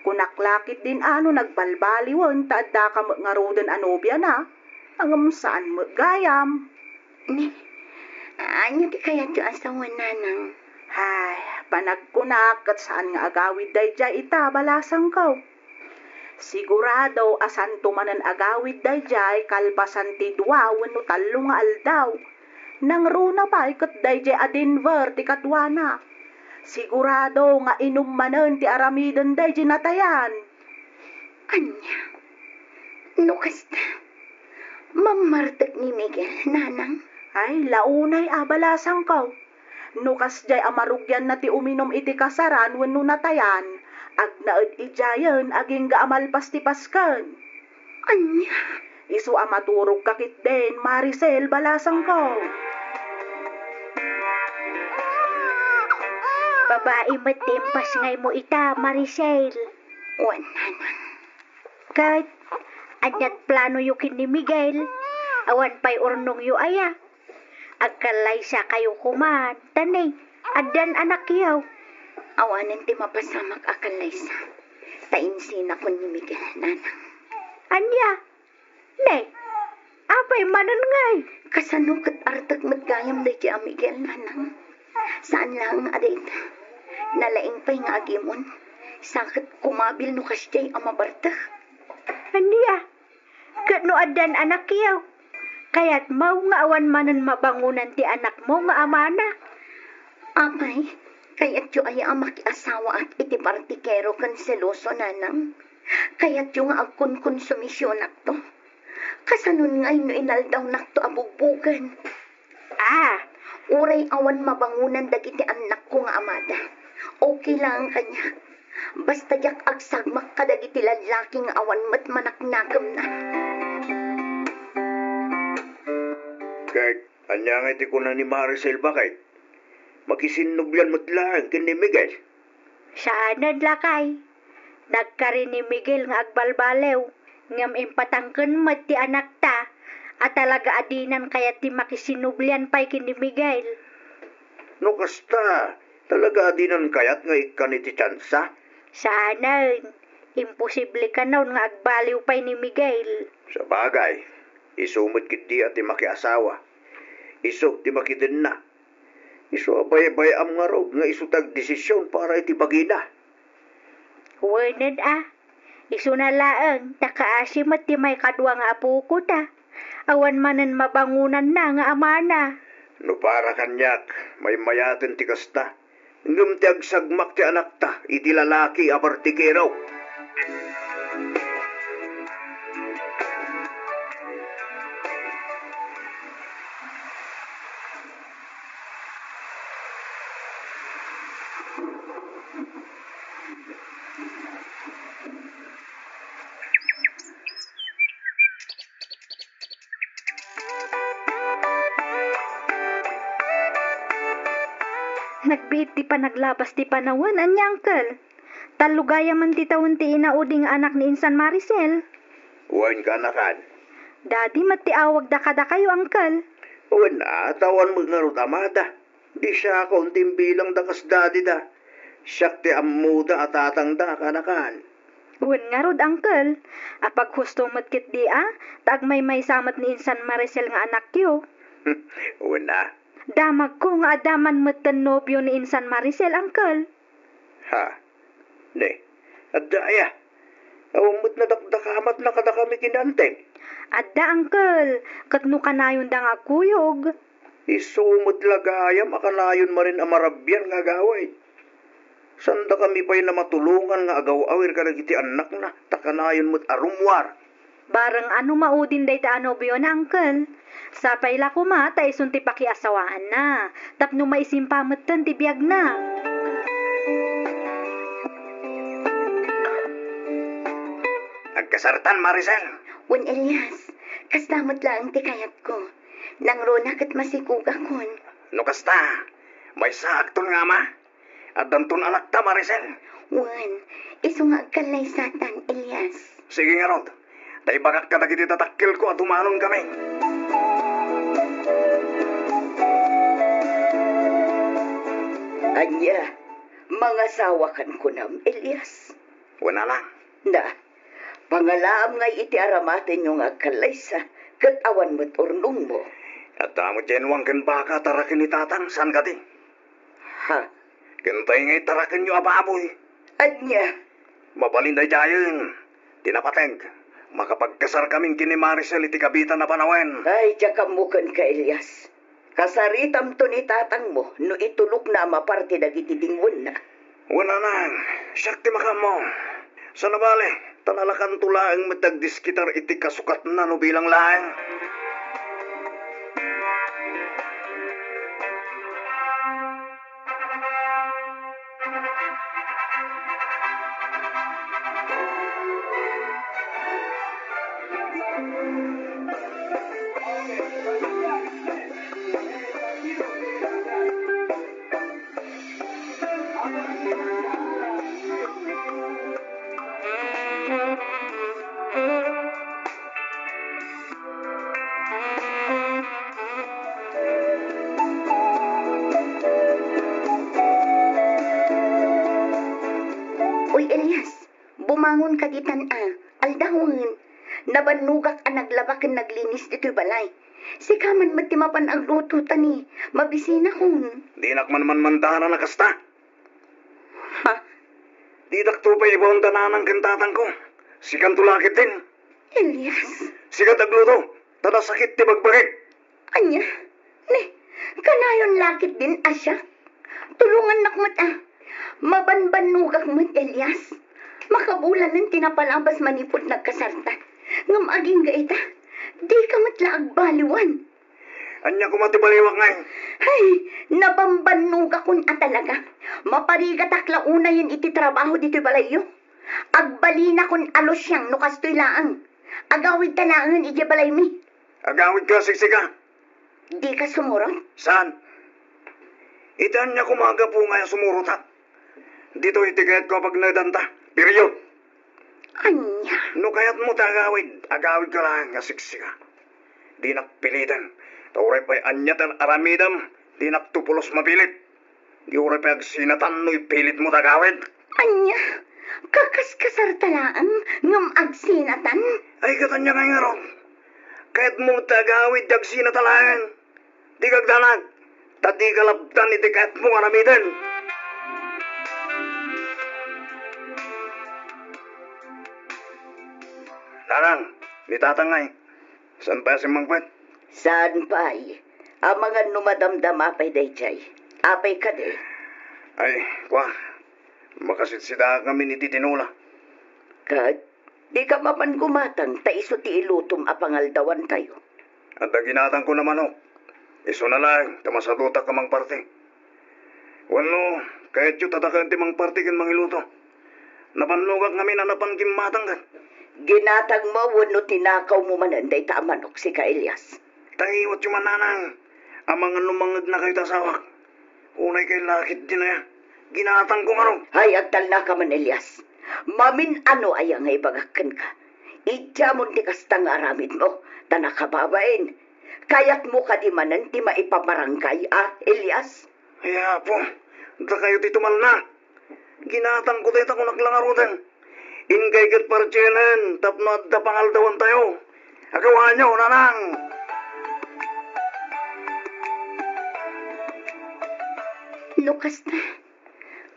Kunak la ketdin a no nagbalbaliwen ta addaka met ngaruden a nobiana. Ngem saan met gayam. Ni, ania ti kayatyo a sawen, Nanang? Ay, panagkunak ket saan nga agawid daydiay ita, balasangko. Sigurado a saanto manen agawid daydiay kalpasan ti dua wenno tallo nga aldaw. Nangruna pay ket daydiay a Denver ti kaduana. Sigurado nga inum manen ti aramiden daydiay natayan. Ania? No kasta, mammartek ni Miguel, Nanang? Ay, launay a, balasangko. No kasdiay a marugianna ti uminum iti kasaran wenno natayan, agnaed idiayen agingga a malpas ti Pasken. Ania? Isu a maturogka ketdin, Maricel, balasangko. Babai met ti impasngaymo ita, Maricel. Wen, Nanang. Ket, ania ti planoyo ken ni Miguel? Awan pay urnongyo aya? Agkallaysakayo koman, ta ne, addan anakyo. Awanen ti mapasamak a kallaysa, ta insinakon ni Miguel, Nanang. Ania? Ne, Ay, manen ngay. Kasano ket artek met gayam daytoy a Miguel, nanang? Saan laeng a dayta. Nalaing pay nga agimon. Sa ket kumabil no kasdiay a mabartek. Ania? Ket no addan anakyo, kayatmo nga awan manen mabangonan ti anakmo nga amana? Apay, kayatyo aya a makiasawaak iti partikero ken seloso, nanang? Kayatyo nga agkonkonsumisionakto? Kasanon ngay no inaldawnakto a bugbogen? Ah, uray awan mabangonan dagiti annakko nga amada. Okay lang kaniak. Basta diak agsagmak kadagiti lallaki nga awan met manaknakemna. Ket ania nga iti kuna ni Maricel, baket? Makisinnublian met laeng ken ni Miguel? Saanen, lakay. Nagkari ni Miguel nga agbalbaliw, ngem impatangken met ti anakta a talaga a dinan kayat ti makisinnublian pay ken ni Miguel. No kasta, talaga a dinan kayat nga ikkan iti tiansa? Saanen, imposible kanon nga agbaliw pay ni Miguel. Sabagay, isu met ketdi a ti makiasawa. Isu ti makidenna. Isu a baybay-am ngarud nga isu ti agdesision para iti bagina. Wenen a, isuna laeng ta kaasi met ti maikadua nga apoko ta. Awan manen mabangonanna nga amana. No para kaniak, maymayaten ti kasta. Ngem ti agsagmak ti anakta iti lalaki a partikero. Nagbiit ti panaglabas ti panawen, ania, Uncle? Tallo gayam ti tawen ti inaudi nga anak ni insan Maricel. Wen, kaanakan. Dadi met ti awagda kadakayo, Uncle. Wen, a, ta awan met ngarud amada. Di siakon ti imbilangda kas dadida. Siak ti ammoda a tatangda, kaanakan. Wen ngarud, Uncle, apaghusto met ketdi a, ta agmaymaysa met ni insan Maricel nga anakyo. Wen a. Damagko nga adda man metten nobio ni insan Maricel, Uncle. Ha? Ne, adda aya? Awan met nadakdakamatna kadakami ken ni Anteng? Adda, Uncle, ket no kanayonda nga agkuyog. Isu met la gayam a kanayon manen a marabian nga agawid. Saandakami pay a matulongan nga agaw-awir kadagiti annakna, ta kanayon met a rummuar. Bareng a no maudin dayta a nobiona, Uncle. Sapay la koma ta isun ti pakiasawaanna, tapno maisimpa metten ti biagna. Agkasartan, Maricel? Wen, Elias, kasta met laeng ti kayatko. Nangruna ket masikogakon. No kasta, maysaakton nga ama. Addanton anakta, Maricel? Wen, isu nga agkallaysatan, Elias. Sige ngarud, ta ibagak kadagiti dadakkelko a dumanonkami. Ania, mangasawakan kunam, Elias? Wen, nanang. Na, pangalaam ngay iti aramatenyo nga agkallaysa, ket awan met urnongmo. Adda met diay inwang ken baka a taraken ni tatang, saan kadi? Ha? Ken tay nga itarakenyo a baboy. Ania? Mabalin daydiayen ti napateg. Makapagkasarkamin ken ni Maricel iti kabitan a panawen. Ay, diak ammo kenka, Elias. Kasaritamto ni tatangmo no itulokna a maparte dagiti dingoenna. Wen, nanang, siak ti makaammo. Sana bale, ta nalakanto laeng met ti agdiskitar iti kasukatna no bilang laeng. Uy, Elias, bumangon ka ditan a, aldawen. Nabannogak a naglaba ken naglinis ditoy balay. Sika man met ti mapan agluto ta ni mabisinakon. Dinak man manmandanan a kasta. Ha? Didak to pay ibaon da nanang ken tatangko. Sikanto la ketdin. Elias. Sika ti agluto, ta nasakit ti bagbagik. Ania? Ne, kanayon la ketdin a siak? Tulongannak met a. Mabanbannogak met, Elias. Makabulanen ti napalabas manipud nagkasarta. Ngem agingga ita, dika met la agbaliwan. Ania koma ti baliwak ngay? Ay, nabambannogakon a talaga. Maparigatak la unayen iti trabaho ditoy balayyo. Agbalinakon a lusiang no kastoy laeng. Agawidta laengen idiay balaymi. Agawidka, siksika. Dika sumurot? Saan? Iti ania koma a gapu nga sumurotak? Ditoy ti kayatko a pagnedanta. Period. Ania? No kayatmo ti agawid, agawidka laeng a siksika. Dinak piliten. Ta uray pay ania ti aramidem, dinak to pulos mapilit. Di uray pay agsinatan no ipilitmo ti agawid. Ania? Kakaskasarta laeng ngem agsinatan? Ay, ket ania ngay ngarud? Kayatmo met ti agawid ti agsinatan laeng? Dika agdanag, ta dika labdan iti kayatmo nga aramiden. Nanang, ni tatang ngay, saan pay a simmangpet? Saan pay. Amangan no madamdama pay daydiay. Apay kadi? Ay, kua, makasitsidaak ngamin iti tinola. Ket, dika mapan gumatang ta isu ti ilutom a pangaldawantayo. Adda ginatangko a manok. Isuna laeng ta masadutak a mangparti. Wenno, kayatyo ta dakayo ti mangparti ken mangiluto? Nabannogak ngamin a napan gimmatang ket. Ginatangmo wenno tinakawmo manen dayta a manok, sika Elias? Tangiwatyo man, nanang, amangan no mangegnakayo ti asawak. Unay kay lakit di na ya. Ginatangko ngarud. Hay, agtalnaka man, Elias. Mamin-ano aya nga ibagak kenka? Idiamon ti kasta nga aramidmo, ta nakababain. Kayatmo kadi manen ti maipabarangay a, Elias? Ay, Apo, dakayo ti tumalna. Ginatangko dayta kunak la ngaruden. Inkay ket partienen tapno adda pangaldawantayo. Agawanyo, nanang! No kasta,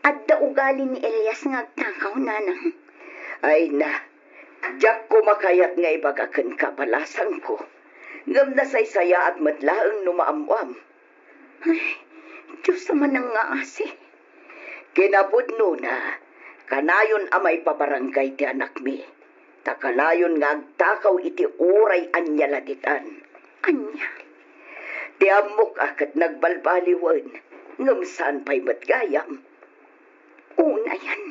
adda ugali ni Elias nga agtakaw, nanang. Ay na, diak koma kayat nga ibaga kenka, balasangko. Ngem nasaysayaat met laeng no maammoam. Ay, Diyos a manangngaasi. Kinapudnona, kanayon a maipabarangay ti anakmi, ta kanayon nga agtakaw iti uray ania la ditan. Ania? Ti ammok a ket nagbalbaliwen, ngem saan pay met gayam. Unayen,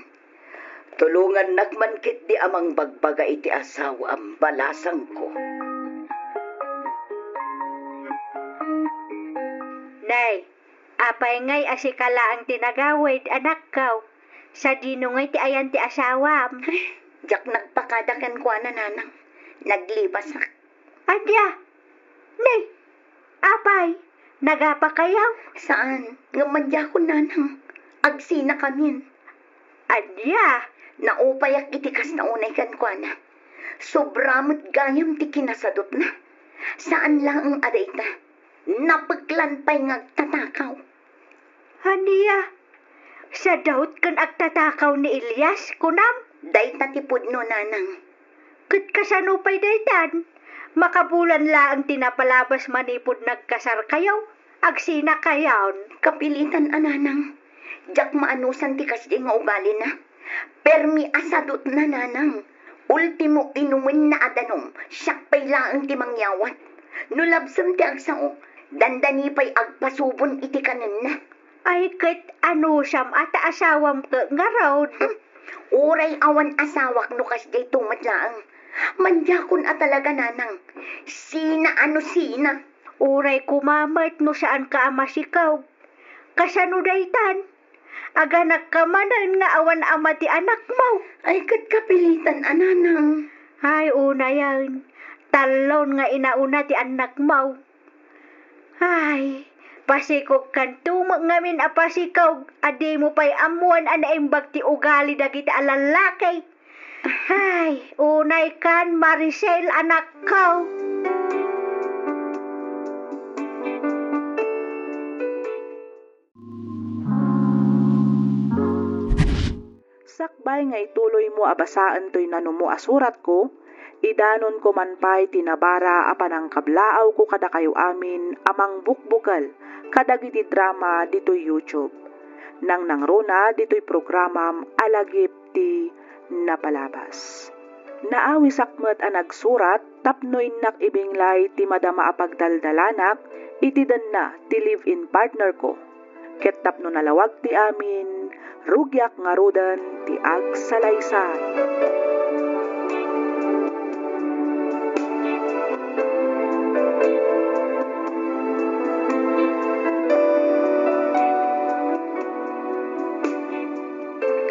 tulongannak man ketdi a mangbagbaga iti asawam, balasangko. Nay, apay ngay a sika laeng ti nagawid, anakko? Sadino ngay ti ayan ti asawam? Ay, diak nagpakada kenkuana, nanang. Naglibasak. Ania? Nay, apay, nagapakayo? Saan, ngem madiakon, nanang. Agsinakamin. Ania? Naupayak iti kasta unay kenkuana. Sobra met gayam ti kinasadutna. Saan laeng a dayta. Napeklan pay nga agtatakaw. Ania? Sadut ken agtatakaw ni Elias, kunam? Dayta ti pudno, nanang. Ket kasano pay daytan? Makabulan laeng ti napalabas manipud nagkasarkayo, agsinakayon. Kapilitan a, nanang. Diak maanusan ti kasdi nga ugalina. Permi a sadutna, nanang. Ultimo, inumenna a danum, siak pay laeng ti mangyawat. No labsem ti agsao, dandani pay agpasubon iti kanenna. Ay, ket anusam a ta asawam ket ngarud? Hmm. Uray awan asawak no kasdayto met laeng. Madiakon a talaga, nanang. Sina a no sina. Uray koma met no saanka a masikog. Kasano daytan? Aganakka manen nga awan ama ti anakmo. Ay, ket kapilitan a, nanang. Ay, unayen. Tallon nga inauna ti annakmo. Ay, pasikogkanto met ngamin a pasikog a dimo pay ammoan a naimbag ti ugali dagiti a lallaki. Ay, unay kan, Maricel, anakko. Sakbay nga ituloymo a basaen toy nanumo a suratko, idanonko man pay ti nabara a panangkablaawko kadakayo amin a mangbukbukel kadagiti drama ditoy YouTube. Nangnangruna ditoy programam a Lagip ti Napalabas. Naawisak met a nagsurat tapno innak ibinglay ti madama a pagdaldalanak iti denna ti live-in partner ko. Ket tapno nalawag ti amin, rugiak ngaruden ti agsalaysay.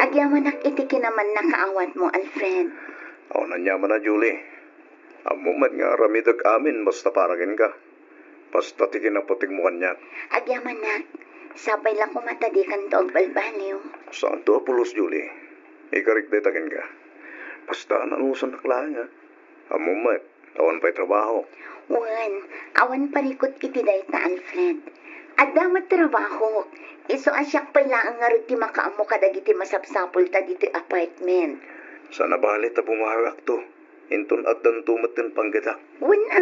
Agyamanak iti kinamannakaawatmo, Alfred. Awan aniaman a, Julie. Ammom met nga aramidek amin basta para kenka. Basta ti kinaputegmo kaniak. Agyamanak, sapay la koma ta dikanto agbalbaliw. Saanto a pulos, Julie. Ikarik dayta kenka. Basta nanusannak laeng, a. Ammom met, awan pay trabaho. Wen, awan parikut iti dayta, Alfred. Adda met trabahok. Isu a siak pay laeng ngarud ti makaammo kadagiti masapsapulta ditoy apartment. Saan a bale ta bumawiakto. Inton addanto met ti panggedak. Wen a,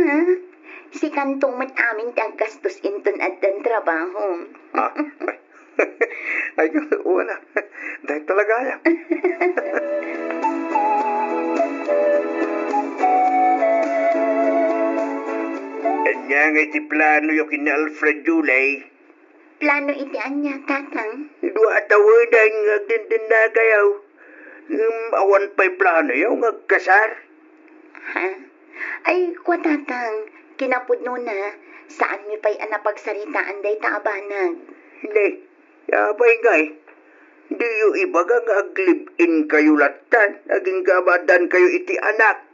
sikanto met amin ti aggastos inton addan trabaho. Ah, ay. Ay, wala. Dahil talaga yan. Ania nga iti planoyo ken ni Alfred, Julie? Plano iti ania, Tatang? Dua a tawenan nga agdendennakayo. Ngem awan pay planoyo nga agkasar? Ha? Ay, kua, Tatang, kinapudnona, saanmi pay a napagsaritaan dayta a banag. Ne, apay ngay? Diyo ibaga nga ag-live-in kayo lattan, agingga a maaddaankayo iti anak.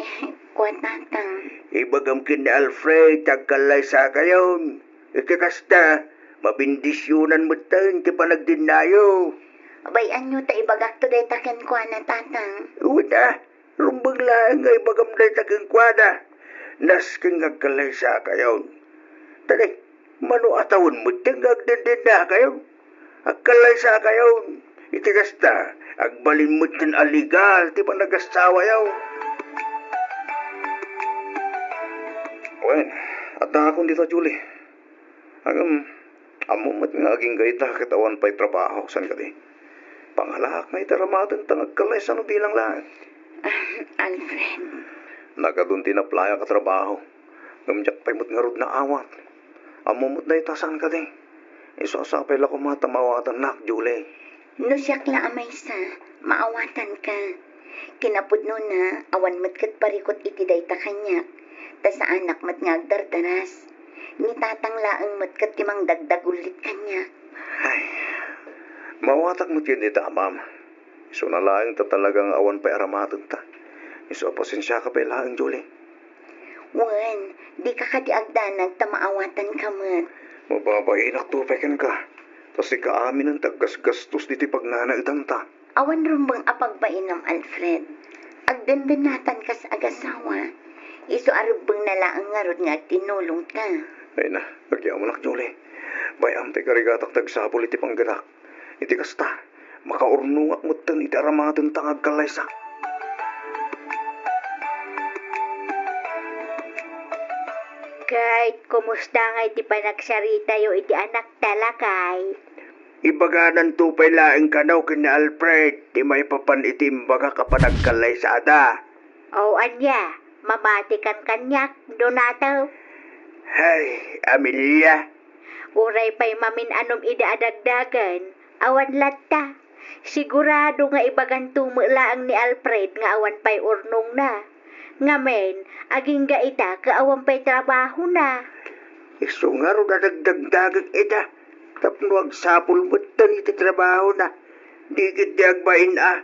Eh, kua, Tatang. Ibagam ken ni Alfred, agkallaysakayon. Iti kasta, mabendisionan metten ti panagdennayo. Bay-anyo ta ibagakto dayta kenkuana, Tatang. Wen a, rumbeng laeng nga ibagam dayta kenkuana. Nasken nga agkallaysakayon. Tadi, mano a tawen metten nga agdendennakayon? Agkallaysakayon. Iti kasta, agbalin metten a legal ti panagasawayo. Wen, addaakon dita, Julie. Ngem, ammom met nga agingga ita ket awan pay trabaho, saan kadi? Pangalaak nga iti aramatenta nga agkallaysa no bilang laeng. Alfred. Nagadu ti naplayak a trabaho. Ngem diak pay met ngarud naawat. Ammom met dayta, saan kadi? Isu a sapay la koma ta maawatannak, Julie. No siak la a maysa, maawatanka. Kinapudnona, awan met ket parikut iti dayta kaniak, ta saanak met nga agdardaras. Ni Tatang laeng met ket ti mangdagdagullit kaniak. Ay, maawatak met ken ita, Amam. Isuna laeng ta talaga nga awan pay aramatenta. Isu a pasensiaka pay laeng, Julie. Wen, dika kadi agdanag ta maawatanka met. Mababainakto pay kenka. Ta sika aminen ti aggasgastos ditoy pagnanaedanta. Awan rumbeng a pagbainam, Alfred. Agdendennatanka kas agasawa. Isu a rumbengna laeng ngarud nga agtinulongta. Ay na, agyamanak, Julie. Bay-am ti karigatak ti agsapul iti panggedak. Iti kasta, makaurnongak metten iti aramatenta nga agkallaysa. Ket kumusta ngay ti panagsaritayo iti anakta, lakay? Ibagananto pay laeng kano ken ni Alfred ti maipapan iti imbagak a panagkallaysada. O ania, mamatikan kaniak, Donato? Hay, Amelia. Uray pay mamin-anom idi a dagdagen, awan latta. Sigurado nga ibaganto met laeng ni Alfred nga awan pay urnongna. Ngamin, agingga ita ket awan pay trabahona. Isu ngarud a dagdagdagek ita, tapno agsapul metten iti trabahona. Di ketdi agbain a.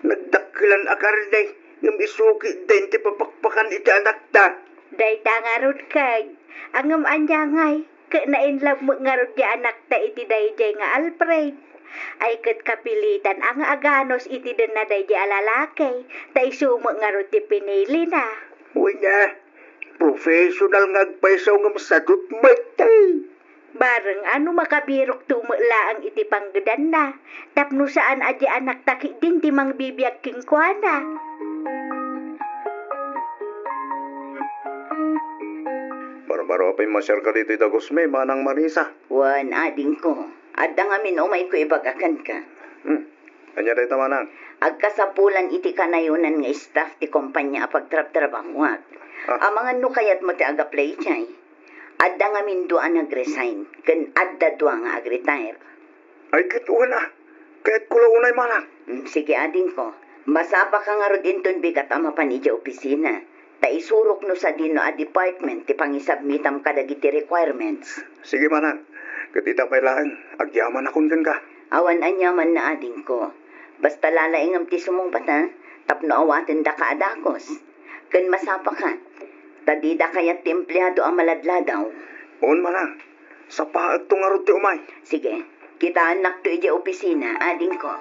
Nagdakkelan a karne, ngem isu ketdi ti papakpakan iti anakta. Dayta ngarud ket, ngem ania ngay, ket na-in love met ngarud ti anakta iti daydiay nga Alfred. Ay ket kapilitan a nga aganos iti denna daydi a lalaki, ta isu met ngarud ti pinilina. Wen a, professional nga agpayso ngem sadut met. Bareng a no makabirokto met laeng iti panggedanna, tapno saan a di anakta ketdin ti mangbibiag kenkuana. Barbaro a pimmasiarka ditoy dagusmi, Manang Marisa. Wen, adingko, adda ngamin umayko ibaga kenka. Hmm. Ania dayta, Manang? Agkasapulan iti kanayonan nga staff ti kompania a pagtrabtrabahoak. Ah. Amangan no kayatmo ti agaplay idiay. Adda ngamin dua a nag-resign, ken adda dua nga ag-retire. Ay, ket wen a. Kayatko la unay, Manang. Mm, sige, adingko. Masapaka ngarud inton bigat a mapan idiay opisina, ta isurok no sadino a department ti pangisubmitam kadagiti requirements. Sige, Manang. Ket ita pay laeng, agyamanakon kenka. Awan aniamanna, adingko. Basta lalaingem ti sumungbat, a, tapno awatendaka a dakes. Ken masapaka, ta dida kayat ti empleado a maladladaw. Wen, Manang. Sapaekto ngarud ti umay. Sige, kitaennakto idiay opisina, adingko.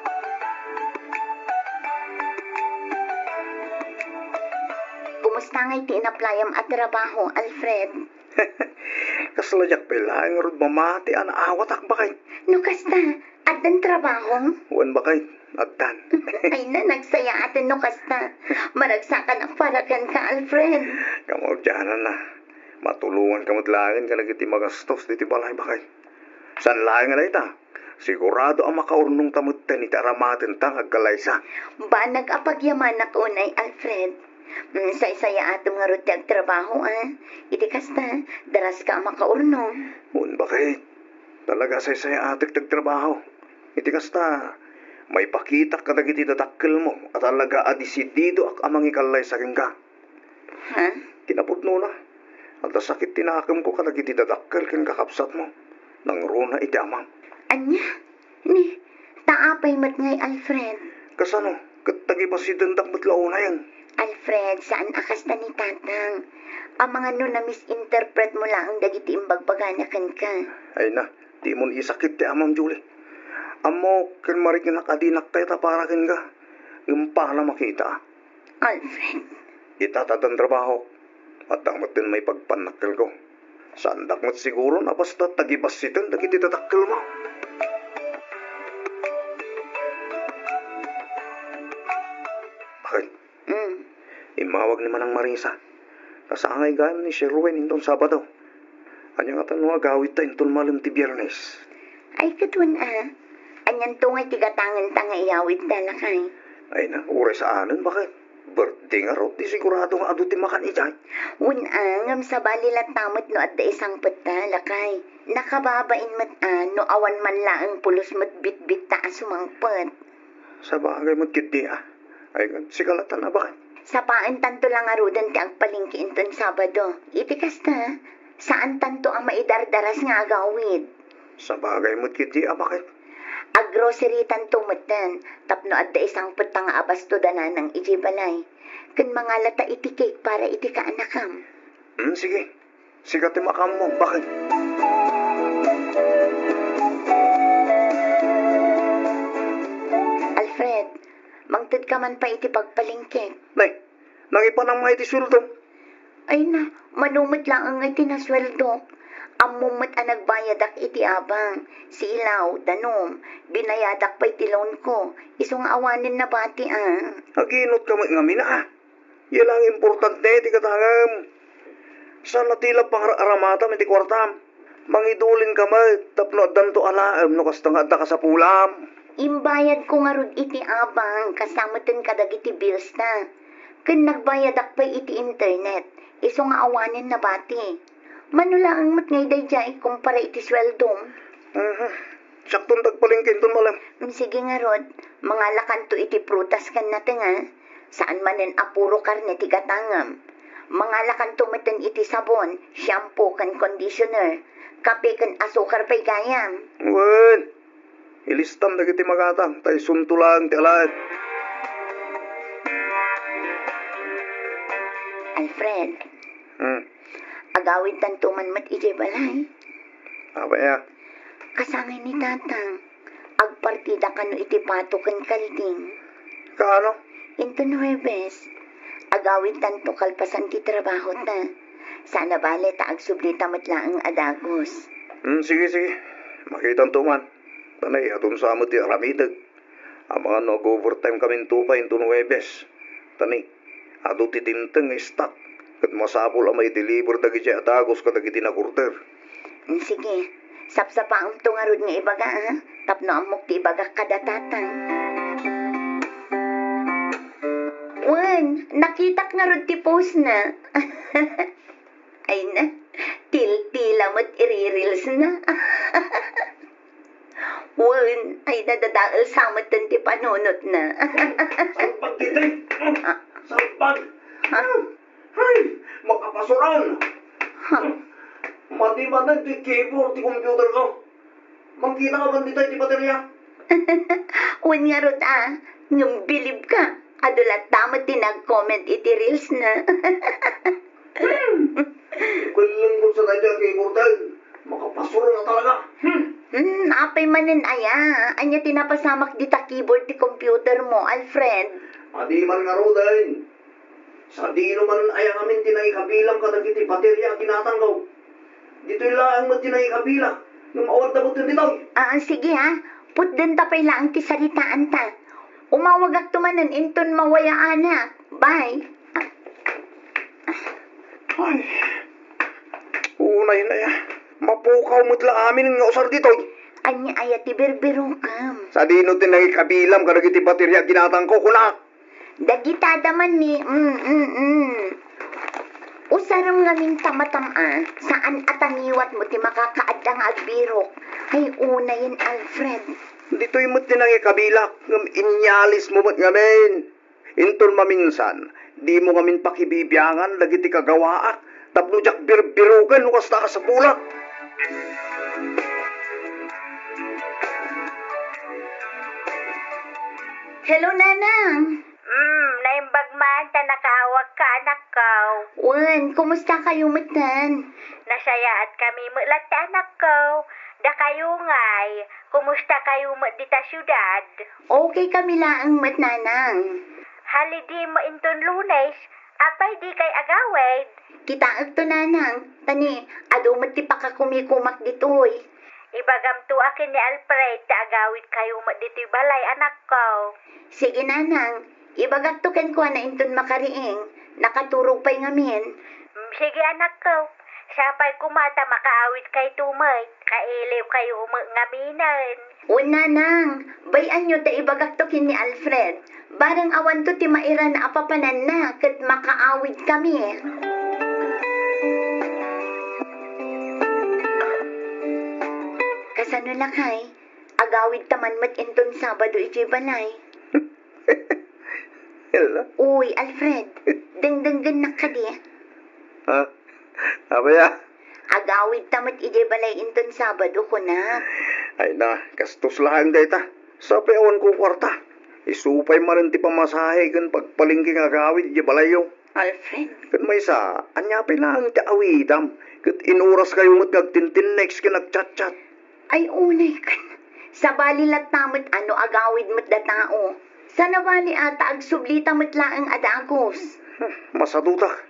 Kumusta ngay ti inaplayam a trabaho, Alfred? Kasla diak pay laeng ngarud mamati a naawatak, baket. No kasta, addan trabahom? Wen, baket, addan. Ay na, nagsayaaten no kasta. Maragsakanak para kenka, Alfred. Kamaudiananna. Matulonganka met laeng kadagiti magastos ditoy balay, baket. Saan laeng a dayta, sigurado a makaurnongta metten iti aramatenta nga agkallaysa. Banag a pagyamanak unay, Alfred. Mm, saysayaatem ngarud ti agtrabaho, a. Iti kasta, daraska a makaurnong. Wen, baket. Talaga a saysayaatek ti agtrabaho. Iti kasta, maipakitak kadagiti dadakkelmo a talaga a desididoak a mangikallaysa kenka. Ha? Kinapudnona, adda sakit ti nakemko kadagiti dadakkel ken kakabsatmo. Nangruna iti amam. Ania? Ni, ta apay met ngay, Alfred? Kasano? Ket tagibasidendak met la unayen. Alfred, saan a kasta ni Tatang. Amangan no na-misinterpret mo laeng dagiti imbagbagana kenka. Ay na, dimon isakit ti amam, Julie. Ammok ken mariknak a dinak kayat a para kenka. Ngem para makita. Alfred. Ita, ta addan trabahok, adda metten maipagpannakkelko. Saandak met siguro a basta tagibasiten dagiti dadakkelmo. Baket? Mm. Immawag ni Manang Marisa. Kasangay gayam ni Sherwin inton Sabado. Ania ngata no agawidta inton malem ti Biernes? Ay, ket wen a. Anianto ngay ti gatangenta nga iyawidda, lakay? Ay na, uray saanen, baket. Birthday ngarud, di sigurado nga adu ti makan idiay. Wen a, ngem sabali latta met no adda isangpetta, lakay. Nakababain met a no awan man laeng pulos met bitbitta a sumangpet. Sabagay met ketdi a. Ay, sika latta, baket. Sapaentanto la ngaruden ti agpalengke inton Sabado. Iti kasta, saantanto a maidardaras nga agawid. Sabagay met ketdi a, baket. Aggrocerytanto metten, tapno adda isangpetta nga abasto da nanang idiay balay. Ken mangalata iti cake para iti kaanakam. Hmm, sige. Sika ti makaammo, baket. Alfred, mangtedka man pay iti pagpalengke. Nay, nangipanam nga iti sueldom? Ay na, mano met laeng nga iti nasueldok. Ammom met a nagbayadak iti abang, silaw, danum, binayadak pay ti loan ko, isu nga awanen nabati a. Aginutka met ngamin a. Iya la nga importante ti gatangem. Saan a ti la pangar-aramatam iti kuartam. Mangidulinka met tapno addanto alaem no kasta nga adda kasapulam. Imbayadko ngarud iti abang, kasta metten kadagiti bills ta. Ken nagbayadak pay iti internet, isu nga awanen nabati. Mano laeng met ngay daydiay kumpara iti sueldom. Mhm. Sakton ta agpalengke inton malem. Mm, sige ngarud, mangalakanto iti prutas ken nateng a. Saan manen a puro karne ti gatangem. Mangalakanto metten iti sabon, shampoo ken conditioner, kape ken asukar pay gayam. Wen, ilistam dagiti magatam, ta isunto laeng ti alaek. Alfred. Hmm. Agawidtanto man met idiay balay. Apay a? Kasangay ni Tatang. agpartida kano iti Pato ken Kalding. Kaano? Inton Huwebes, agawidtanto kalpasan ti trabahota. Saan a bale ta agsublita met laeng a dagus. Hmm, sige, sige. Makitanto man. Tanay, adun sa met ti aramidek. Amangan no ag-overtime kaminto pay inton Huwebes. Tanay, adu ti dimteng nga stock. Ket masapul a mai-deliver dagiti a dagus kadagiti nag-order. Hmm, sige. Sapsapaamto ngarud nga ibaga, ha? Tapno ammok ti ibagak kada tatang. Wen, nakitak ngarud ti post na. Ay na, tiltila met iri-reels na. Wen, ay nadadael sa met ti panunot na. Salpag ditoy! Ah. Salpag! Ah. Ay, makapasuran! Ha? Madi manen ti keyboard ti computer ko. Mangkita ka man dita iti baterya? Wen ngarud a, ngem bilib ka. Adu latta met ti nag-comment iti reels na. Kelleng ko sa kayto a keyboard, ay. Makapasuro na talaga. Hmm. Hmm, apay manen aya? Ania ti napasamak dita keyboard ti computer mo, Alfred? Adi man ngaruden. Sadino man aya ngamin ti nangikabilang kadagiti baterya a ginatangko? Ditoy laeng met ti nangikabilang, ngem awan da met ditoy. Ah, sige ha. Putdenta pay laeng ti saritaanta. Umawagakto manen inton mawayaanak. Bye. Ay, unay na ya. Mapukaw met la amin nga usar ditoy. Ania aya ti birbirokem? Sadino ti nangikabilang kadagiti baterya a ginatangko, kunak? Dagitada man ni, mm, mm, mm. Usarem ngamin ta matam-a, saan a tangiwat mo ti makakaadda nga agbirok. Ay, unayen, Alfred. Ditoy met ti nangikabilak, ngem inyalis mo met ngamin. Inton maminsan, dimo ngamin pakibibiangan dagiti kagawaak, tapno diak birbiroken no kasta a kasapulak. Hello, Nanang. Hmm, naimbag man ta nakaawagka, anakko. Wen, kumusta kayo metten? Nasayaat kami met latta, anakko. Dakayo ngay, kumusta kayo met dita siudad? Okay kami laeng met, Nanang. Holiday mo inton Lunes, apay dikay agawid? Kitaekto, Nanang, ta ni adu met ti pakakumikumak ditoy. Ibagamto a ken ni Alfred ta agawid kayo met ditoy balay, anakko. Sige, Nanang, ibagakto kenkuana inton makariing, nakaturog pay ngamin. Mm, sige, anakko. Sapay koma ta makaawid kayto met, kailiw kayo met ngaminen. Wen, Nanang, bay-anyo ta ibagakto ken ni Alfred. Bareng awanto ti mairana a papananna ket makaawid kami. Kasano lakay? Agawid ta man met inton Sabado idiay balay. Hala. Uy, Alfred, dengdenggennak kadi? Ha? Apay a? Agawid ta met idiay balay inton Sabado, kunak. Ay na, gastos laeng dayta. Sapay awan ko kuarta. Isu pay manen ti pamasahe ken pagpalengke nga agawid idiay balayyo. Alfred. Ket maysa, ania pay laeng ti awidam? Ket inuras kayo met nga agtintinnext ken agchatchat. Ay, unay ken. Sabali latta met a no agawid met da tao. Saan a bali a ta agsublita met laeng a dagus. Hmm, masadutak.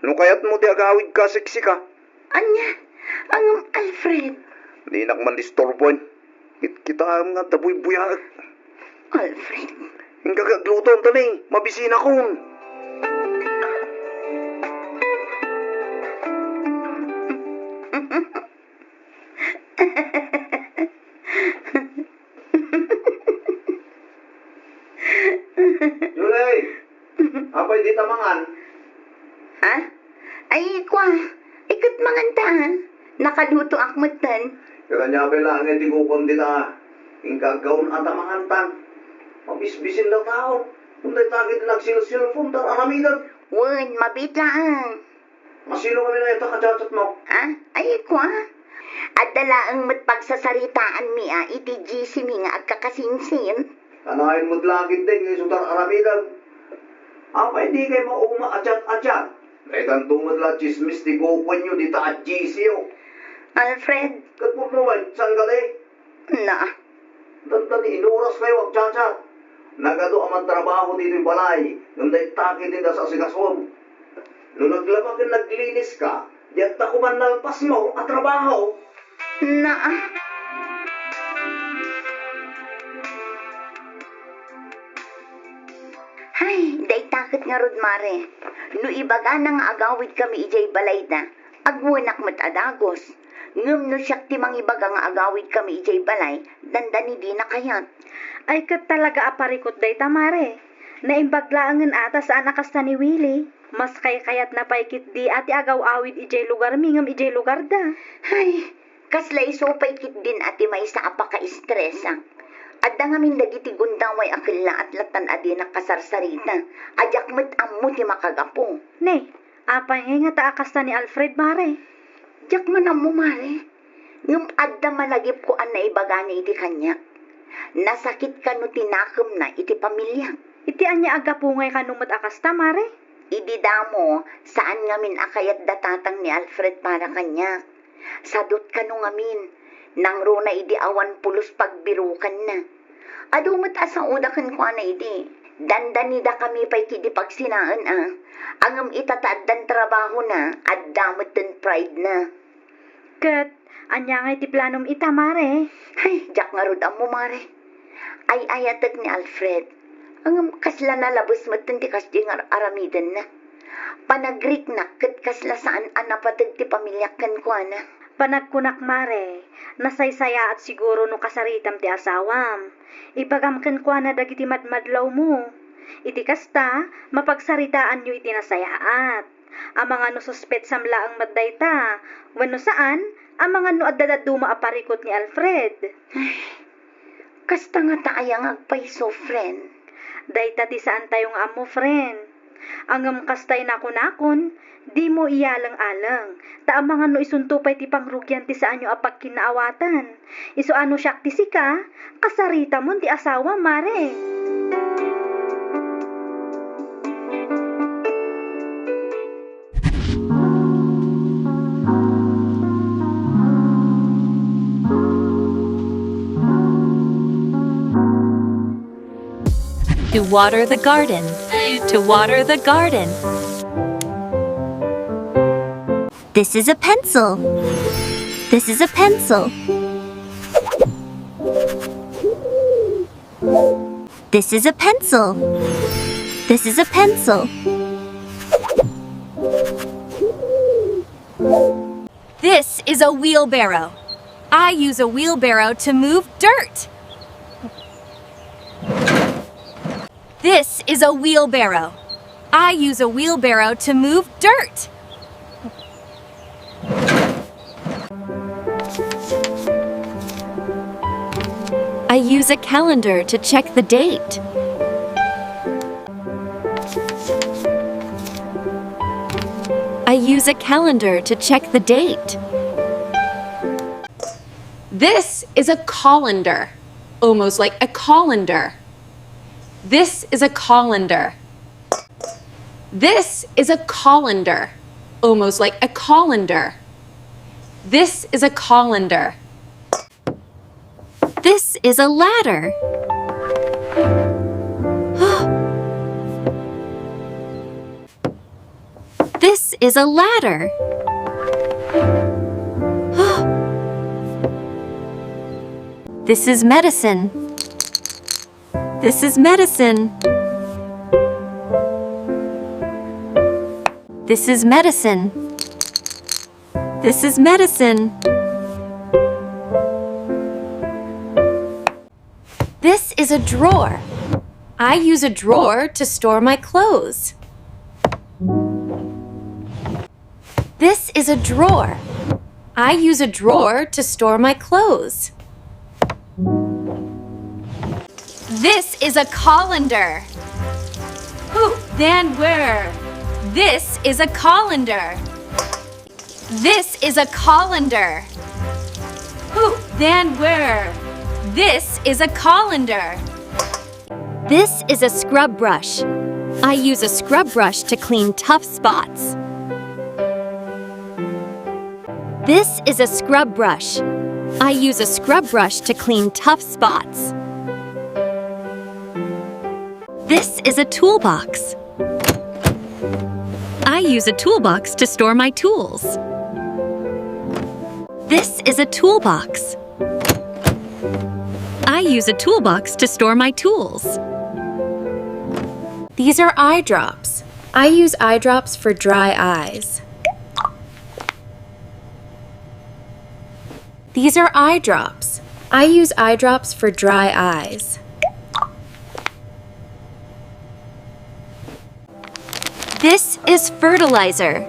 No kayatmo ti agawidka a siksika. Ania? Ngem, Alfred. Dinak man disturboen. Kitkitaem nga adda buybuyaek. Alfred. Inka agluto, ta ni, mabisinakon. Julie! Apay dita mangan? Ha? Ay, kua, iket mangan ta, ha? Nakalutoak metten. Ket ania pay laeng ti kukuam dita? Inka aggaon a ta mangantan. Mabisbisin da tao. Kun dayta ket nagsilsilpon ta aramiden. Wen, mabiit laeng. Masino kami na ita kachatchat mo? Ha? Ay, kua? Adda laeng met pagsasaritaanmi a iti G C mi nga agkakasinsin. Kanayon met la ketdi nga isu ta aramiden. Apay dikay mauma a chat a chat? Daytanto met la tsismis ti kukuenyo dita a G C, o. Alfred. Ket pudno met, saan kadi? Na. Dandani, inuras kayo agchat-chat. Nagadu a mantrabaho ditoy balay, ngem dayta ketdi ti asikasom. No naglaba ken naglinis ka, di adda koma nalpasmo a trabaho. Naa. Hay, dayta ket ngarud, mare. No ibagana nga agawidkami idiay balayda, agwenak met a dagus. Ngem no siak ti mangibaga nga agawidkami idiay balay, dandani dina kayat. Ay, ket talaga a parikut dayta, mare. Naimbag laengen a ta saan a kasta ni Willie. Mas kaykayatna pay ketdi a ti agaw-awid idiay lugarmi ngem idiay lugarda. Hay, kasla isu pay ketdin a ti maysa a pakaestresak. Adda ngamin dagiti gundaway a kellaat lattan a dinak kasarsarita, a diak met ammo ti makagapu. Ne, apay ngay ngata a kasta ni Alfred, mare? Diak man ammo, mare. Ngem adda malagipko a naibagana iti kaniak. Nasakit kano ti nakemna iti pamiliak. Iti ania a gapu ngay kano met a kasta, mare? Idi damo, saan ngamin a kayat da tatang ni Alfred para kaniak. Sadut kano ngamin, nangruna idi awan pulos pagbirukanna. Adu met a saoda kenkuana idi. Dandanidakami pay ketdi pagsinaen a. Ngem ita ta addan trabahona, adda metten pride-na. Ket ania ngay ti planom ita, mare? Hay, diak ngarud ammo, mare. Ay-ayatek ni Alfred. Ngem kasla nalabes metten ti kasdiay nga ar-aramidenna. Panagriknak ket kasla saan a napateg ti pamiliak kenkuana. Panagkunak, mare, nasaysayaat siguro no kasaritam ti asawam. Ibagam kenkuana dagiti madmadlawmo. Iti kasta, mapagsaritaanyo iti nasayaat. Amangan no suspetsam laeng met dayta, wenno saan, amangan no adda dadduma a parikut ni Alfred. Ay, kasta ngata aya nga agpayso, friend? Dayta ti saantayo nga ammo, friend. Ngem kasta ti nakunakon, dimo iyaleng-aleng, ta amangan no isunto pay ti pangrugian ti saanyo a pagkinnaawatan. Isu a no siak ti sika, kasaritamon ti asawam, mare. To water the garden. To water the garden. This is a pencil. This is a pencil. This is a pencil. This is a pencil. This is a wheelbarrow. I use a wheelbarrow to move dirt. This is a wheelbarrow. I use a wheelbarrow to move dirt. I use a calendar to check the date. I use a calendar to check the date. This is a colander, almost like a colander. This is a colander. This is a colander, almost like a colander. This is a colander. This is a ladder. This is a ladder. This is medicine. This is medicine. This is medicine. This is medicine. This is a drawer. I use a drawer to store my clothes. This is a drawer. I use a drawer to store my clothes. This is a colander. Who, then, where? This is a colander. This is a colander. Who, then, where? This is a colander. This is a scrub brush. I use a scrub brush to clean tough spots. This is a scrub brush. I use a scrub brush to clean tough spots. This is a toolbox. I use a toolbox to store my tools. This is a toolbox. I use a toolbox to store my tools. These are eye drops. I use eye drops for dry eyes. These are eye drops. I use eye drops for dry eyes. This is fertilizer.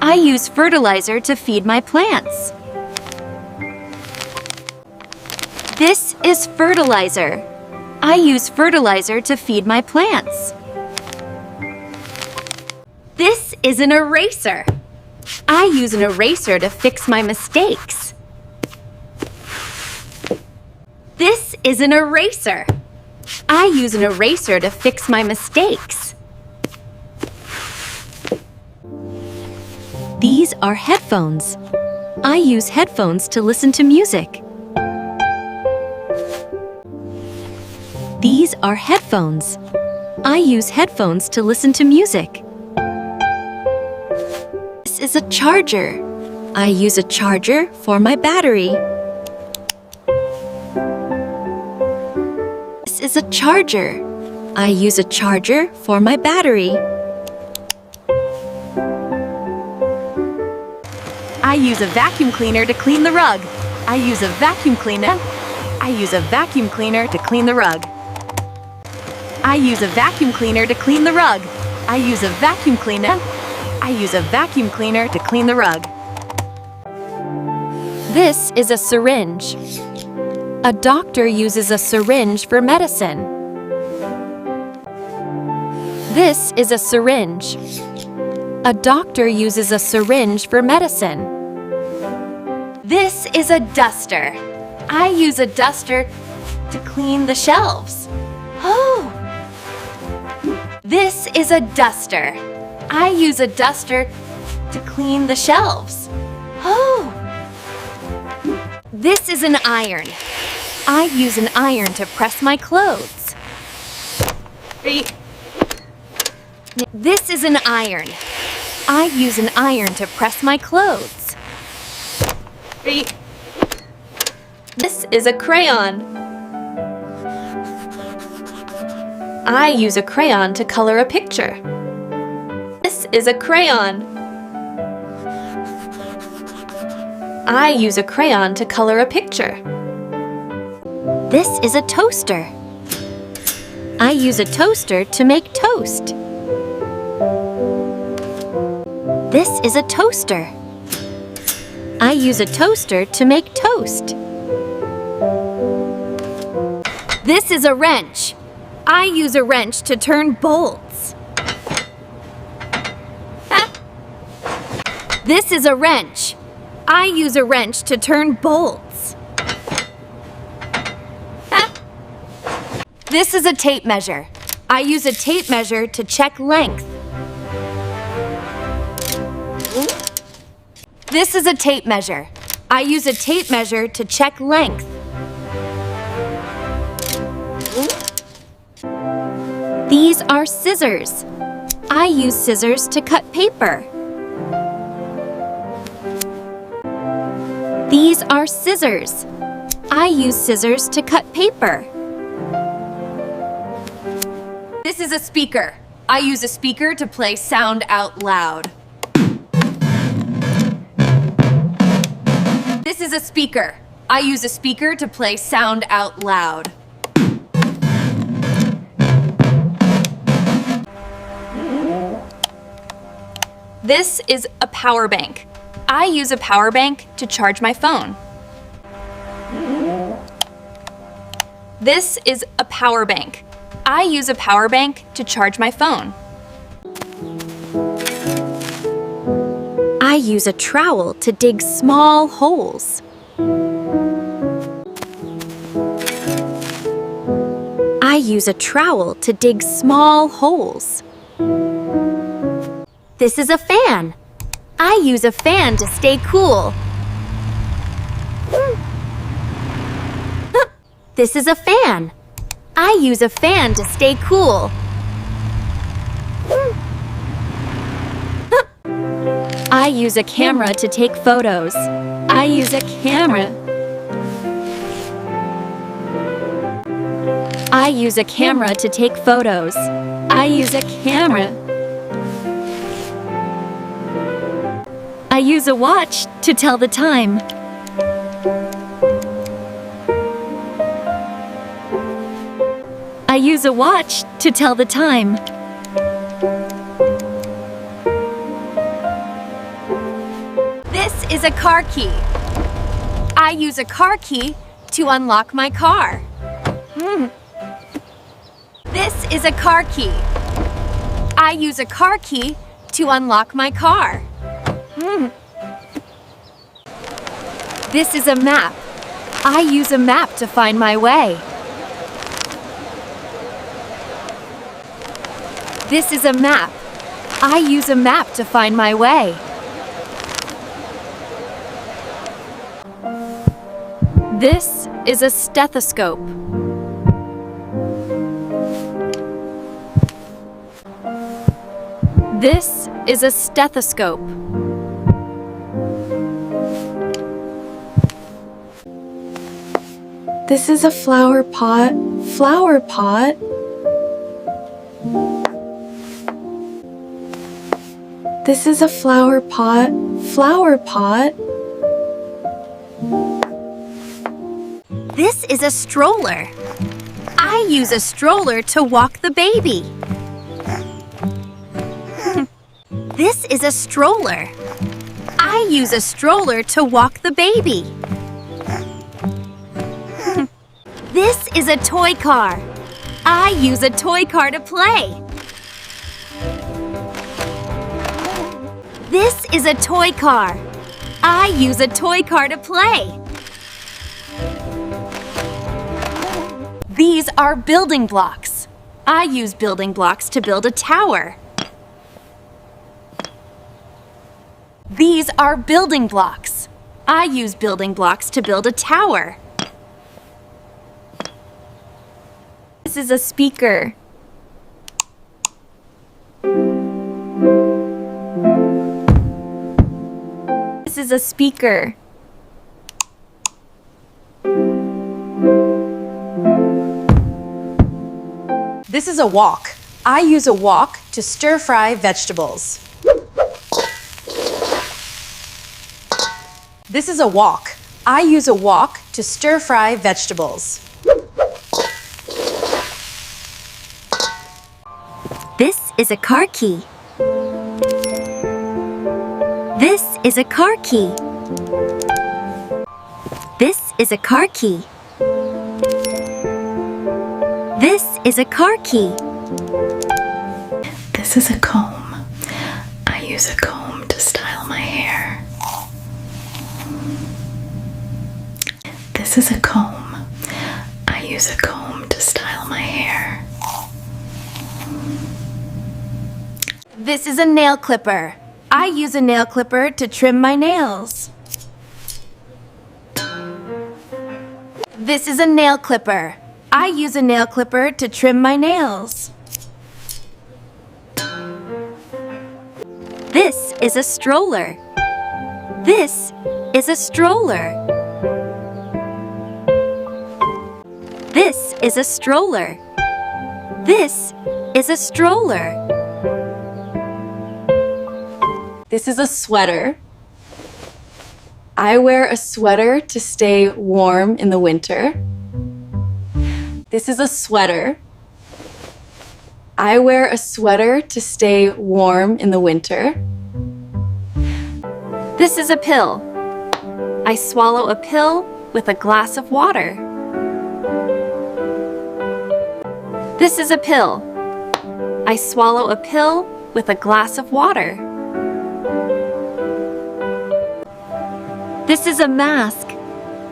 I use fertilizer to feed my plants. This is fertilizer. I use fertilizer to feed my plants. This is an eraser. I use an eraser to fix my mistakes. This is an eraser. I use an eraser to fix my mistakes. These are headphones. I use headphones to listen to music. These are headphones. I use headphones to listen to music. This is a charger. I use a charger for my battery. This is a charger. I use a charger for my battery. I use a vacuum cleaner to clean the rug. I use a vacuum cleaner. I use a vacuum cleaner to clean the rug. I use a vacuum cleaner to clean the rug. I use a vacuum cleaner. I use a vacuum cleaner to clean the rug. This is a syringe. A doctor uses a syringe for medicine. This is a syringe. A doctor uses a syringe for medicine. This is a duster. I use a duster to clean the shelves. Oh! This is a duster. I use a duster to clean the shelves. Oh! This is an iron. I use an iron to press my clothes. This is an iron. I use an iron to press my clothes. This is a crayon. I use a crayon to color a picture. This is a crayon. I use a crayon to color a picture. This is a toaster. I use a toaster to make toast. This is a toaster. I use a toaster to make toast. This is a wrench. I use a wrench to turn bolts. This is a wrench. I use a wrench to turn bolts. This is a tape measure. I use a tape measure to check length. This is a tape measure. I use a tape measure to check length. These are scissors. I use scissors to cut paper. These are scissors. I use scissors to cut paper. This is a speaker. I use a speaker to play sound out loud. This is a speaker. I use a speaker to play sound out loud. This is a power bank. I use a power bank to charge my phone. This is a power bank. I use a power bank to charge my phone. I use a trowel to dig small holes. I use a trowel to dig small holes. This is a fan. I use a fan to stay cool. This is a fan. I use a fan to stay cool. I use a camera to take photos. I use a camera. I use a camera to take photos. I use a camera. I use a watch to tell the time. I use a watch to tell the time. This is a car key. I use a car key to unlock my car. Hmm. This is a car key. I use a car key to unlock my car. Hmm. This is a map. I use a map to find my way. This is a map. I use a map to find my way. This is a stethoscope. This is a stethoscope. This is a flower pot, flower pot. This is a flower pot, flower pot. This is a stroller. I use a stroller to walk the baby. This is a stroller. I use a stroller to walk the baby. This is a toy car. I use a toy car to play. This is a toy car. I use a toy car to play. These are building blocks. I use building blocks to build a tower. These are building blocks. I use building blocks to build a tower. This is a speaker. This is a speaker. This is a wok. I use a wok to stir fry vegetables. This is a wok. I use a wok to stir fry vegetables. This is a car key. This is a car key. This is a car key. This is a car key. This is a comb. I use a comb to style my hair. This is a comb. I use a comb to style my hair. This is a nail clipper. I use a nail clipper to trim my nails. This is a nail clipper. I use a nail clipper to trim my nails. This is a stroller. This is a stroller. This is a stroller. This is a stroller. This is a sweater. I wear a sweater to stay warm in the winter. This is a sweater. I wear a sweater to stay warm in the winter. This is a pill. I swallow a pill with a glass of water. This is a pill. I swallow a pill with a glass of water. This is a mask.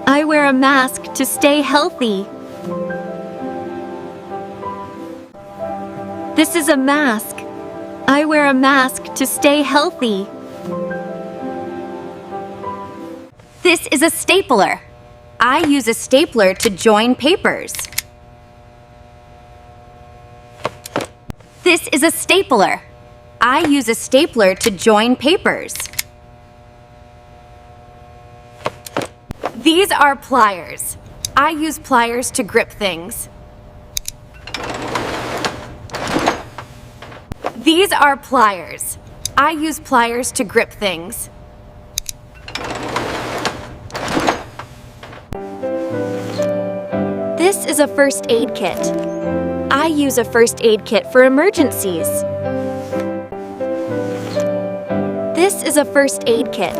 I wear a mask to stay healthy. This is a mask. I wear a mask to stay healthy. This is a stapler. I use a stapler to join papers. This is a stapler. I use a stapler to join papers. These are pliers. I use pliers to grip things. These are pliers. I use pliers to grip things. This is a first aid kit. I use a first aid kit for emergencies. This is a first aid kit.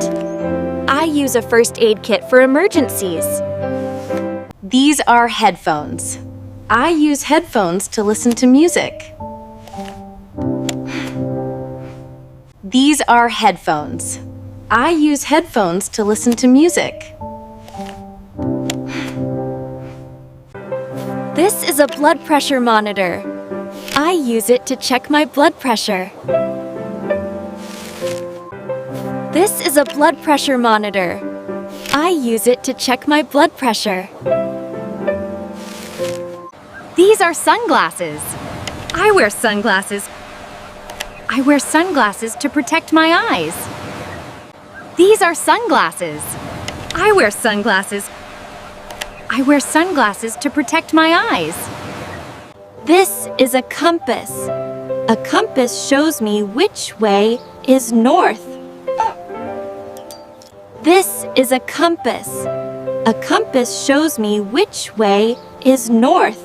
I use a first aid kit for emergencies. These are headphones. I use headphones to listen to music. These are headphones. I use headphones to listen to music. This is a blood pressure monitor. I use it to check my blood pressure. This is a blood pressure monitor. I use it to check my blood pressure. These are sunglasses. I wear sunglasses. I wear sunglasses to protect my eyes. These are sunglasses. I wear sunglasses. I wear sunglasses to protect my eyes. This is a compass. A compass shows me which way is north. This is a compass. A compass shows me which way is north.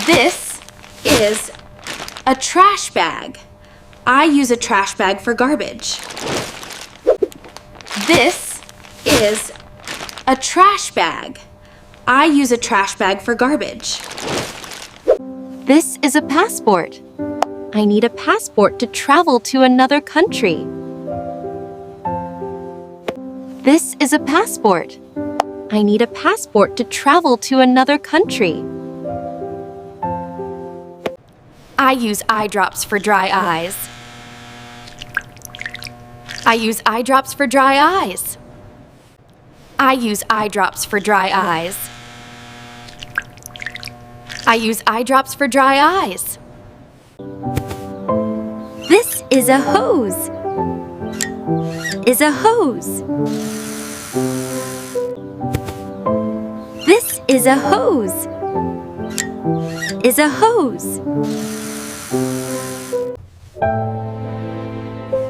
This is a trash bag. I use a trash bag for garbage. This is a trash bag. I use a trash bag for garbage. This is a passport. I need a passport to travel to another country. This is a passport. I need a passport to travel to another country. I use eye drops for dry eyes. I use eye drops for dry eyes. I use eye drops for dry eyes. I use eye drops for dry eyes. This is a hose. Is a hose. This is a hose. Is a hose.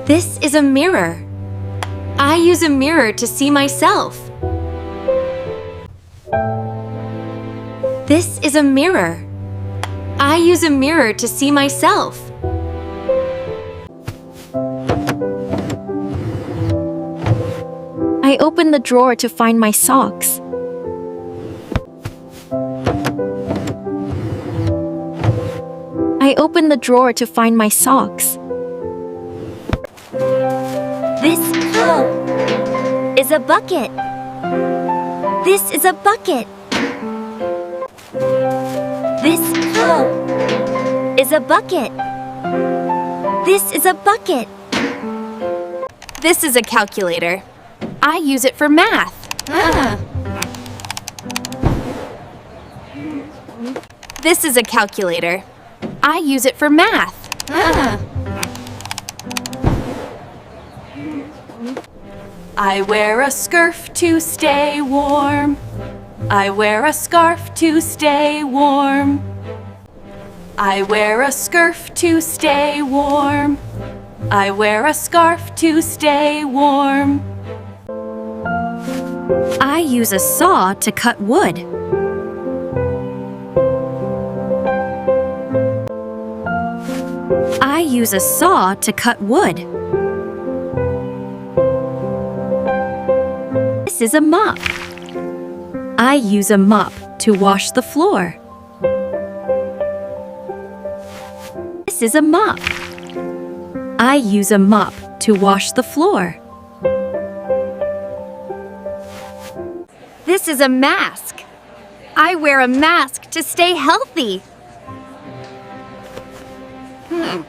This is a mirror. I use a mirror to see myself. This is a mirror. I use a mirror to see myself. I open the drawer to find my socks. I open the drawer to find my socks. This is a bucket. This is a bucket. This is a bucket. This is a bucket. This is a calculator. I use it for math. This is a calculator. I use it for math. I wear a scarf to stay warm. I wear a scarf to stay warm. I wear a scarf to stay warm. I wear a scarf to stay warm. I use a saw to cut wood. I use a saw to cut wood. This is a mop. I use a mop to wash the floor. This is a mop. I use a mop to wash the floor. This is a mask. I wear a mask to stay healthy. Hmm.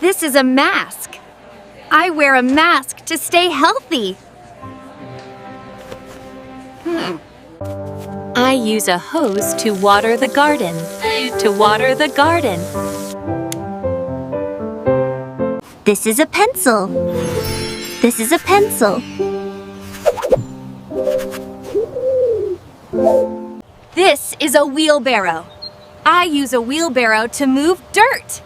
This is a mask. I wear a mask to stay healthy. I use a hose to water the garden. To water the garden. This is a pencil. This is a pencil. This is a wheelbarrow. I use a wheelbarrow to move dirt.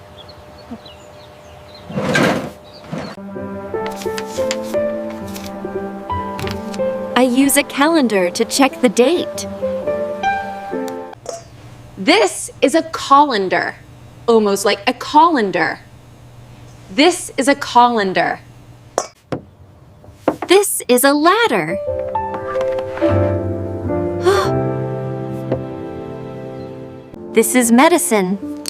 I use a calendar to check the date. This is a colander, almost like a colander. This is a colander. This is a ladder. This is medicine.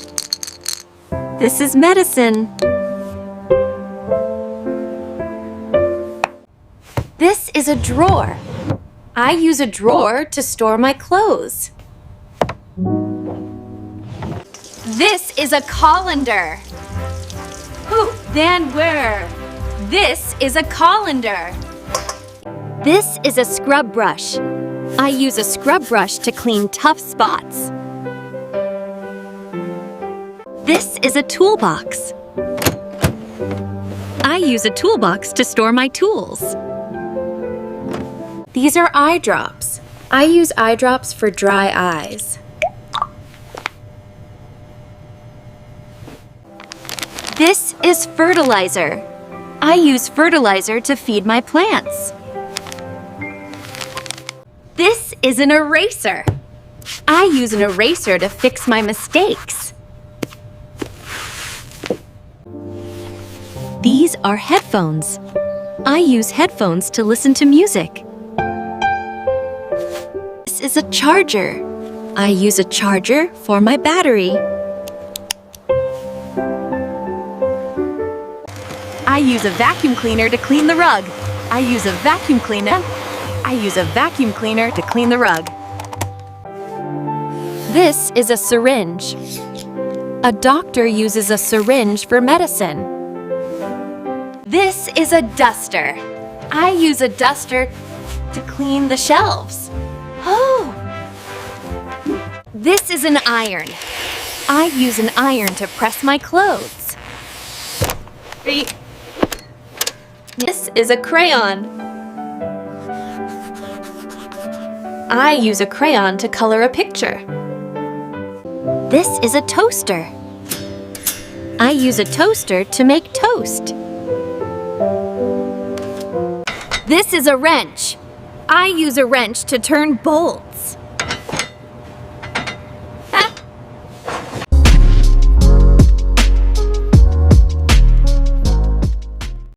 This is medicine. This is a drawer. I use a drawer to store my clothes. This is a colander. Who? Then where? This is a colander. This is a scrub brush. I use a scrub brush to clean tough spots. This is a toolbox. I use a toolbox to store my tools. These are eye drops. I use eye drops for dry eyes. This is fertilizer. I use fertilizer to feed my plants. This is an eraser. I use an eraser to fix my mistakes. These are headphones. I use headphones to listen to music. This is a charger. I use a charger for my battery. I use a vacuum cleaner to clean the rug. I use a vacuum cleaner. I use a vacuum cleaner to clean the rug. This is a syringe. A doctor uses a syringe for medicine. This is a duster. I use a duster to clean the shelves. Oh! This is an iron. I use an iron to press my clothes. This is a crayon. I use a crayon to color a picture. This is a toaster. I use a toaster to make toast. This is a wrench. I use a wrench to turn bolts.